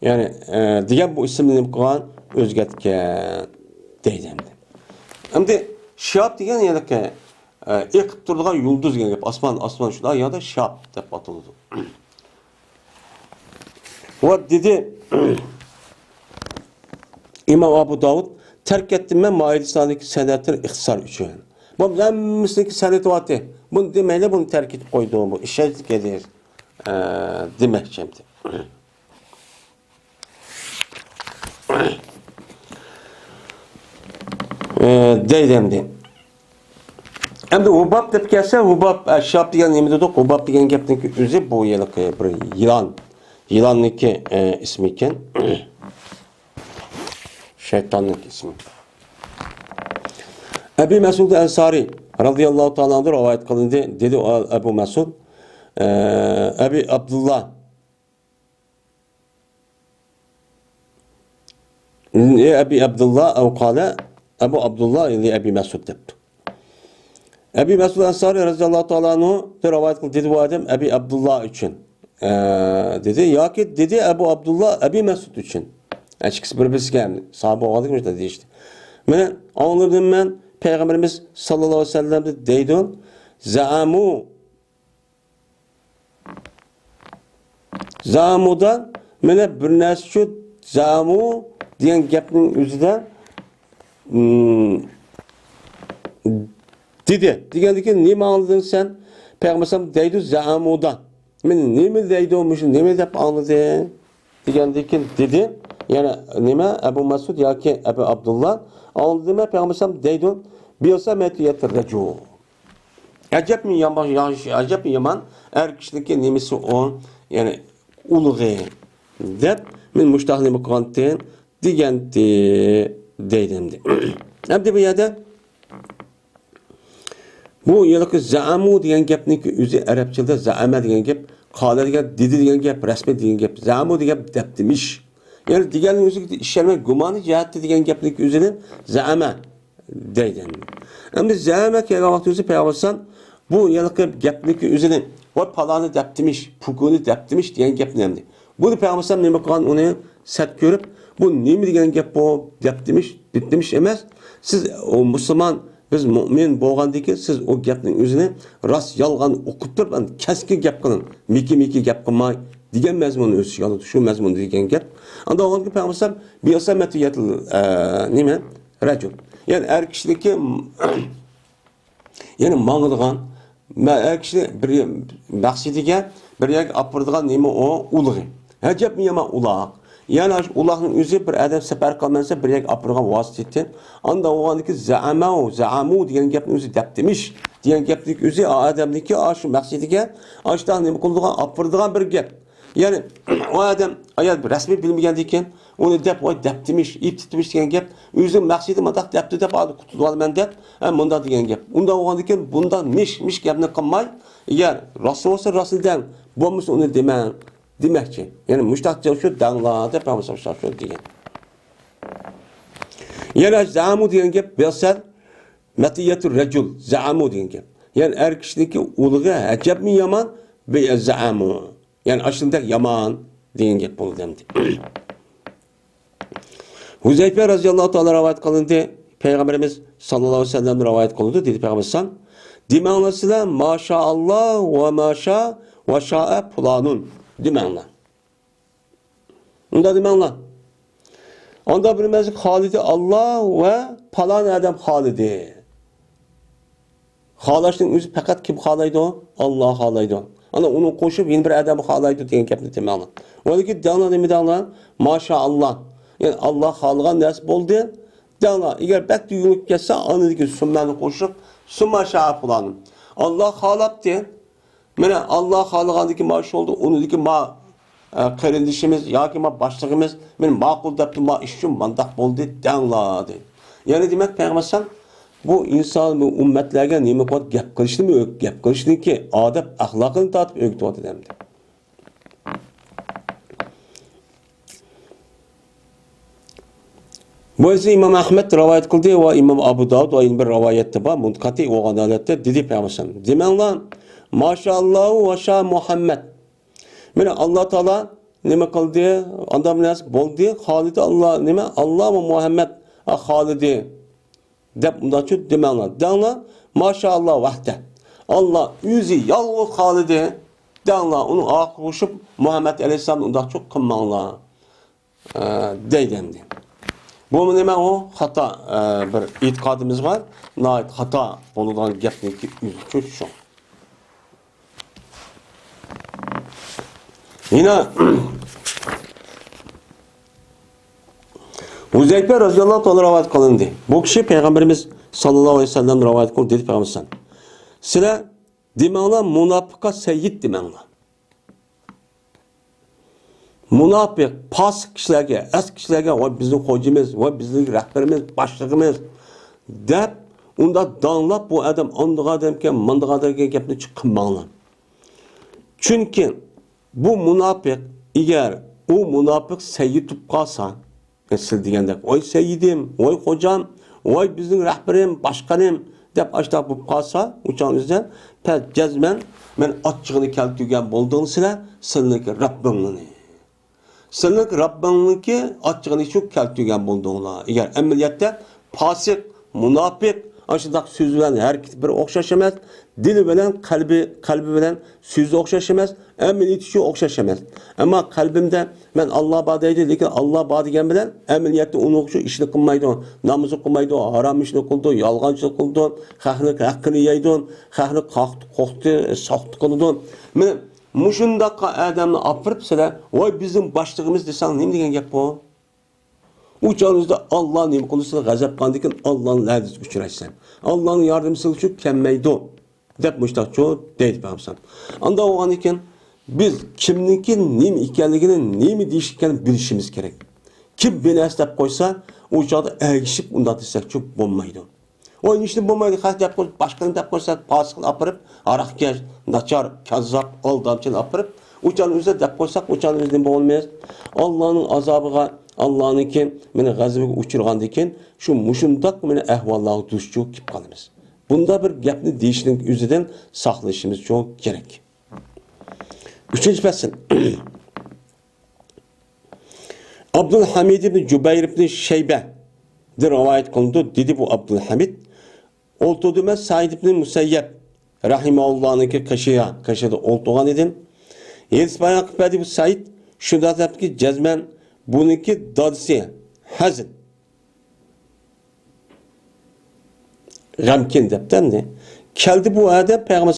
يەنى، ئە، دېگەن بۇ ئىسىمنى نېمە قىلغان؟ ئۆزگەرتكەن دەيدۇ ئەمدى. ئەمدى شىھاب دېگەن يەنى، ئە، ئېقىپ تۇرىدىغان يۇلدۇز دېگەن گەپ. ئاسمان، ئاسمان شۇنداق يادا شىھاب دەپ ئاتىلىدۇ. ۋە دېدى ئىمام ئابۇ داۋۇد، تەرك ئەتتىم مەن مائىدىسىدىكى سەنئەتلەر ئىختىسار ئۈچۈن. بۇ ھەممىسىنىڭكى سەنئىتى بارتى. بۇنى دېمەيلى، بۇنى تەرك ئېتىپ قويدۇم. بۇ ئىشەنچلىك ئىدى، ئە، دېمەكچى ئەمدى. ئە، دەيدۇ ئەمدى. ئەمدى ھۇباب دەپ كەلسە، ھۇباب، ئە، شىھاب دېگەن نېمە دېدۇق؟ ھۇباب دېگەن گەپنىڭكى ئۆزى بۇ ھېلىقى بىر يىلان. يىلاننىڭكى، ئە، ئىسمى ئىكەن. شەيتاننىڭكى ئىسمى. ئەبى مەسۇد ئەنسارى رەزىياللاھۇ تائالا ئەنھۇ رىۋايەت قىلىندى. دېدى ئەبۇ مەسۇد، ئە، ئەبى ئابدۇللا، ئەبى ئابدۇللا، ئەۋ قالە ئەبۇ ئابدۇللا لى ئەبى مەسۇد دەپتۇ. ئەبى مەسۇد ئەنسارى رەزىياللاھۇ تائالا ئەنھۇ رىۋايەت قىلدى، دېدى بۇ ئادەم ئەبى ئابدۇللا ئۈچۈن، ئە، دېدى، ياكى دېدى ئەبۇ ئابدۇللا ئەبى مەسۇد ئۈچۈن. ئە، ئىككىسى بىر-بىرسىگە ساھابە بولغاندىكىن مۇشۇنداق دېيىشتى. مانا ئاڭلىدىم مەن پەيغەمبىرىمىز ساللاللاھۇ ئەلەيھى ۋەسەللەمدىن دەيدۇ، زەئەمۇ زامۇدا، مانا بىر نەرسە شۇ زامۇ دېگەن گەپنىڭ ئۆزىدە، ئىم، دېدى. دېگەندىكىن نېمە ئاڭلىدىڭ سەن؟ پەيغەمبەر دەيدۇ زامۇدا. مەن نېمە دەيدۇ، مۇشۇ نېمە دەپ ئاڭلىدىڭ؟ دېگەندىكىن دېدى، يەنى نېمە، ئەبۇ مەسئۇد ياكى ئەبۇ ئابدۇللا، ئاڭلىدىم پەيغەمبەر ئەلەيھىسسالام دەيدۇ، بىئسا ما تەييەتۇر رەجۇل. ئەجەبمۇ يامان، ياخشى، ئەجەبمۇ يامان ئەر كىشىنىڭكى نېمىسى ئۇ، يەنى ئۇلۇغى، دەپ، مەن مۇشتاق نېمە قىلغانتىم دېگەنتى، دەيدۇ ئەمدى. ئەمدى بۇ يەردە بۇ ھېلىقى زەئەمۇ دېگەن گەپنىڭكى ئۆزى ئەرەبچىلىكتە زەئەمە دېگەن گەپ، قالە دېگەن، دېدى دېگەن گەپ، رەسمىي دېگەن گەپ، زەئەمۇ دېگەن گەپ دەپ دېمىش. يەنى دېگەننىڭ ئۆزىگە ئىشەنمەي، گۇمانى جەھەتتە دېگەن گەپنىڭكى ئۆزىنى زەئەمە دەيدۇ. ئەمدى زەئەمە كەلگەن ۋاقتى ئۆزى پەيغەمبەر ئەلەيھىسسالام بۇ ھېلىقى گەپنىڭكى ئۆزىنى، ۋاي پالانى دەپ دېمىش، پۇكۇنى دەپ دېمىش دېگەن گەپنى ئەمدى. بۇنى پەيغەمبەر ئەلەيھىسسالام نېمە قىلغان، ئۇنى سەت كۆرۈپ، بۇ نېمە دېگەن گەپ بۇ؟ دەپ دېمىش، دەپ دېمىش ئەمەس. سىز ئۇ مۇسۇلمان، بىز مۇئمىن بولغاندىن كېيىن سىز ئۇ گەپنىڭ ئۆزىنى راست يالغان ئوقۇپ تۇرۇپ، ئەمدى كەسكىن گەپ قىلىڭ. مىكى-مىكى گەپ قىلماي دېگەن مەزمۇننى ئۆز ئىچىگە ئالىدۇ. شۇ مەزمۇندا دېگەن گەپ. ئاندا بولغاندىكىن پەيغەمبەر ئەلەيھىسسالام بىئسا ما تەييەتۇر، ئە، نېمە؟ رەجۇل. يەنى ئەر كىشىنىڭكى يەنى ماڭىدىغان، مە-، ئەر كىشى بىر مەقسىتىگە بىر يەرگە ئاپىرىدىغان نېمە ئۇ؟ ئۇلىغى. ئەجەبمۇ يامان ئۇلاق. يەنى ئاشۇ ئۇلاقنىڭ ئۆزى بىر ئادەم سەپەر قىلمىسا بىر يەرگە ئاپىرىدىغان ۋاسىتە. ئاندا بولغاندىكىن زەئەمەۋ، زەئەمۇ دېگەن گەپنىڭ ئۆزى دەپ دېمىش دېگەن گەپنىڭ ئۆزى ئادەمنىڭكى ئاشۇ مەقسىتىگە ئاشۇنداق نېمە قىلىدىغان، ئاپىرىدىغان بىر گەپ. يەنى ئۇ ئادەم ئايال رەسمىي بىلمىگەندىن كېيىن ئۇنى دەپ، ۋاي دەپ دېمىش، ئېيتىپ دېمىش دېگەن گەپ. ئۆزىنىڭ مەقسىتى مۇنداق دەپتۇ دەپ ھازىر قۇتۇلۇۋالىمەن دەپ، ھە، مۇنداق دېگەن گەپ. ئۇنداق بولغاندىن كېيىن بۇنداق مىش مىش گەپنى قىلماي، ئەگەر راست بولسا راستىنى دەڭ، بولمىسا ئۇنى دېمەڭ دېمەكچى. يەنى مۇشتاق شۇ دەڭلار دەپ پەيغەمبەر شۇ دېگەن. يەنى زەئەمۇ دېگەن گەپ بىئسا ما تەييەتۇر رەجۇل، زەئەمۇ دېگەن گەپ. يەنى ئەر كىشىنىڭكى ئۇلىغى ئەجەبمۇ يامان، بىئسا زەئەمۇ. يەنى ئاشۇنداق يامان دېگەن گەپ بولدى ئەمدى. ھۇزەيپە رەزىياللاھۇ تائالا رىۋايەت قىلىندى. پەيغەمبىرىمىز ساللاللاھۇ ئەلەيھى ۋەسەللەم رىۋايەت قىلىندى، دېدى پەيغەمبەر ئەلەيھىسسالام، دېمەڭلار سىلەر، ما شائاللاھ ۋە ما شا ۋە شائە پۇلانۇن دېمەڭلار. ئۇنداق دېمەڭلار. ئاندا بىر مەزگىل خالىدى ئاللا ۋە پالان ئادەم خالىدى. خالاشنىڭ ئۆزى پەقەت كىم خالايدۇ؟ ئاللا خالايدۇ. ئانا ئۇنىڭ قوشۇپ يەنە بىر ئادەم خالايدۇ دېگەن گەپنى دېمەڭلار. ۋەلىكىن دەڭلار نېمە دەڭلار؟ ماشائاللا. يەنى ئاللا خالىغان نەرسە بولدى. دەڭلار. ئەگەر بەك تۈگۈنۈپ كەتسە، ئاندىن كېيىن سۈممەنى قوشۇپ، سۈمما شائە پۇلان. ئاللا خالاپتى. مانا ئاللا خالىغاندىكى ما ئىش بولدى، ئۇنىڭدىكى ما، ئە، قېرىندىشىمىز ياكى ما باشلىقىمىز مېنى ماقۇل دەپتۇ، ما ئىش ئۈچۈن مانداق بولدى دەڭلار دېدى. يەنى دېمەك پەيغەمبەر ئەلەيھىسسالام بۇ ئىنسان، بۇ ئۈممەتلەرگە نېمە قىلىپ گەپ قىلىشنىمۇ ئۆگ-، گەپ قىلىشنىڭكى ئادەپ ئەخلاقىنى تارتىپ ئۆگىتىۋاتىدۇ ئەمدى. بۇ ئىسى ئىمام ئەخمەت رىۋايەت قىلدى ۋە ئىمام ئابۇ داۋۇد ۋە يەنە بىر رىۋايەتتە بار، مۇنقەتىئ بولغان ھالەتتە دېدى پەيغەمبەر ئەلەيھىسسالام، دېمەڭلار، ماشائاللاھۇ ۋە شا مۇھەممەد. مانا ئاللا تائالا نېمە قىلدى؟ ئانداق بىر نەرسە بولدى، خالىدى ئاللا، نېمە؟ ئاللا ۋە مۇھەممەد، ئا، خالىدى. دەپ ئۇنداقچە دېمەڭلار. دەڭلار، ماشائاللا ۋەھدە. ئاللا ئۆزى يالغۇز خالىدى. دەڭلار، ئۇنىڭ ئارقىغا قوشۇپ مۇھەممەد ئەلەيھىسسالامنى ئۇنداقچە قىلماڭلار. ئە، دەيدۇ ئەمدى. بۇمۇ نېمە ئۇ؟ خاتا، ئە، بىر ئېتىقادىمىز بار. ناھايىتى خاتا بولىدىغان گەپنىڭكى ئۆزى شۇ. يەنە ھۇزەيپە رەزىياللاھۇ تائالا رىۋايەت قىلىندى. بۇ كىشى پەيغەمبىرىمىز ساللاللاھۇ ئەلەيھى ۋەسەللەم رىۋايەت قىلدى، دېدى پەيغەمبەر سەللەم، سىلەر دېمەڭلار، مۇناپىققا سەييىد دېمەڭلار. مۇناپىق، پاسىق كىشىلەرگە، ئەسكى كىشىلەرگە، ۋاي بىزنىڭ خوجىمىز، ۋاي بىزنىڭ رەھبىرىمىز، باشلىقىمىز دەپ ئۇنداق داڭلاپ، بۇ ئادەم ئاندىغا ئادەمكەن، ماندىغا ئادەمكەن گەپنى چىققىماڭلار. چۈنكى بۇ مۇناپىق، ئەگەر ئۇ مۇناپىق سەييىد بولۇپ قالسا، سىز دېگەندەك، ۋاي سەييىدىم، ۋاي خوجام، ۋاي بىزنىڭ رەھبىرىم، باشقانىم دەپ ئاشۇنداق بولۇپ قالسا، ئۇ چاغنىڭ ئۆزىدە پەس جەزمەن مەن ئاچچىقىنى كەلتۈرگەن بولدۇڭ سىلەر، سىلىنىڭكى رەببىڭنى. سىلىنىڭكى رەببىڭنىڭكى ئاچچىقىنى شۇ كەلتۈرگەن بولدۇڭلار. ئەگەر ئەمەلىيەتتە پاسىق، مۇناپىق، ئاشۇنداق سۆزى بىلەن ھەرىكىتى بىر ئوخشاش ئەمەس، دىلى بىلەن قەلبى، قەلبى بىلەن سۆزى ئوخشاش ئەمەس، ئەمەلىيىتى شۇ ئوخشاش ئەمەس. ئەمما قەلبىمدە مەن ئاللا بار دەيدۇ، لېكىن ئاللا بار دېگەن بىلەن ئەمەلىيەتتە ئۇنىڭ شۇ ئىشىنى قىلمايدۇ، نامىزى قىلمايدۇ، ھارام ئىشنى قىلىدۇ، يالغانچىلىق قىلىدۇ، خەقنىڭ ھەققىنى يەيدۇ، خەقنى قاقتى، قوقتى، ساقتى قىلىدۇ. مانا مۇشۇنداققا ئادەمنى ئاپىرىپ سىلەر، ۋاي بىزنىڭ باشلىقىمىز دېسەڭ نېمە دېگەن گەپ بۇ؟ ئۇ چاغنىڭ ئۆزىدە ئاللا نېمە قىلسا غەزەپ قىلغاندىن كېيىن ئاللانىڭ لەنىتىگە ئۇچرايسەن. ئاللانىڭ ياردىمى سىلىگە كەلمەيدۇ، دەپ مۇشتاقچۇ دەيدۇ پەيغەمبەر. ئاندا بولغاندىن كېيىن بىز كىمنىڭكى نېمە ئىكەنلىكىنى، نېمە دېيىش ئىكەنلىكىنى بىلىشىمىز كېرەك. كىم بىر نەرسە دەپ قويسا، ئۇ چاغدا ئەگىشىپ ئۇنداق دېسەكچۇ بولمايدۇ. ئوينىشىپ بولمايدۇ، خەق دەپ قويسا، باشقىنى دەپ قويسا، پاسىقنى ئاپىرىپ، ھاراقكەش، ناچار، كاززاپ، ئالدامچىنى ئاپىرىپ، ئۇ چاغنىڭ ئۆزىدە دەپ قويساق، ئۇ چاغنىڭ ئۆزىدە نېمە بولىمىز؟ ئاللانىڭ ئازابىغا، ئاللانىڭكى مېنى غەزىپىگە ئۇچرىغاندىن كېيىن، شۇ مۇشۇنداق مېنى ئەھۋاللارغا دۇچ كېلىپ قالىمىز. بۇنداق بىر گەپنى دېيىشنىڭ ئۆزىدىن ساقلىنىشىمىز چوڭ كېرەك. ئۈچىنچى پەسىل. ئابدۇلھەمىد ئىبن جۇبەير ئىبن شەيبەدىن رىۋايەت قىلىنىدۇ، دېدى بۇ ئابدۇلھەمىد، ئولتۇردۇم مەن سەئىد ئىبن مۇسەييەب رەھىمەھۇللانىڭكى قېشىغا، قېشىدا ئولتۇرغان ئىدىم. ھېدىس بايان قىلىپ بەردى بۇ سەئىد، شۇنداق دەپتىكى، جەزمەن بۇنىڭكى دادىسى ھەزىن، غەمكىن دەپتۇ ئەمدى. كەلدى بۇ ئادەم پەيغەمبەر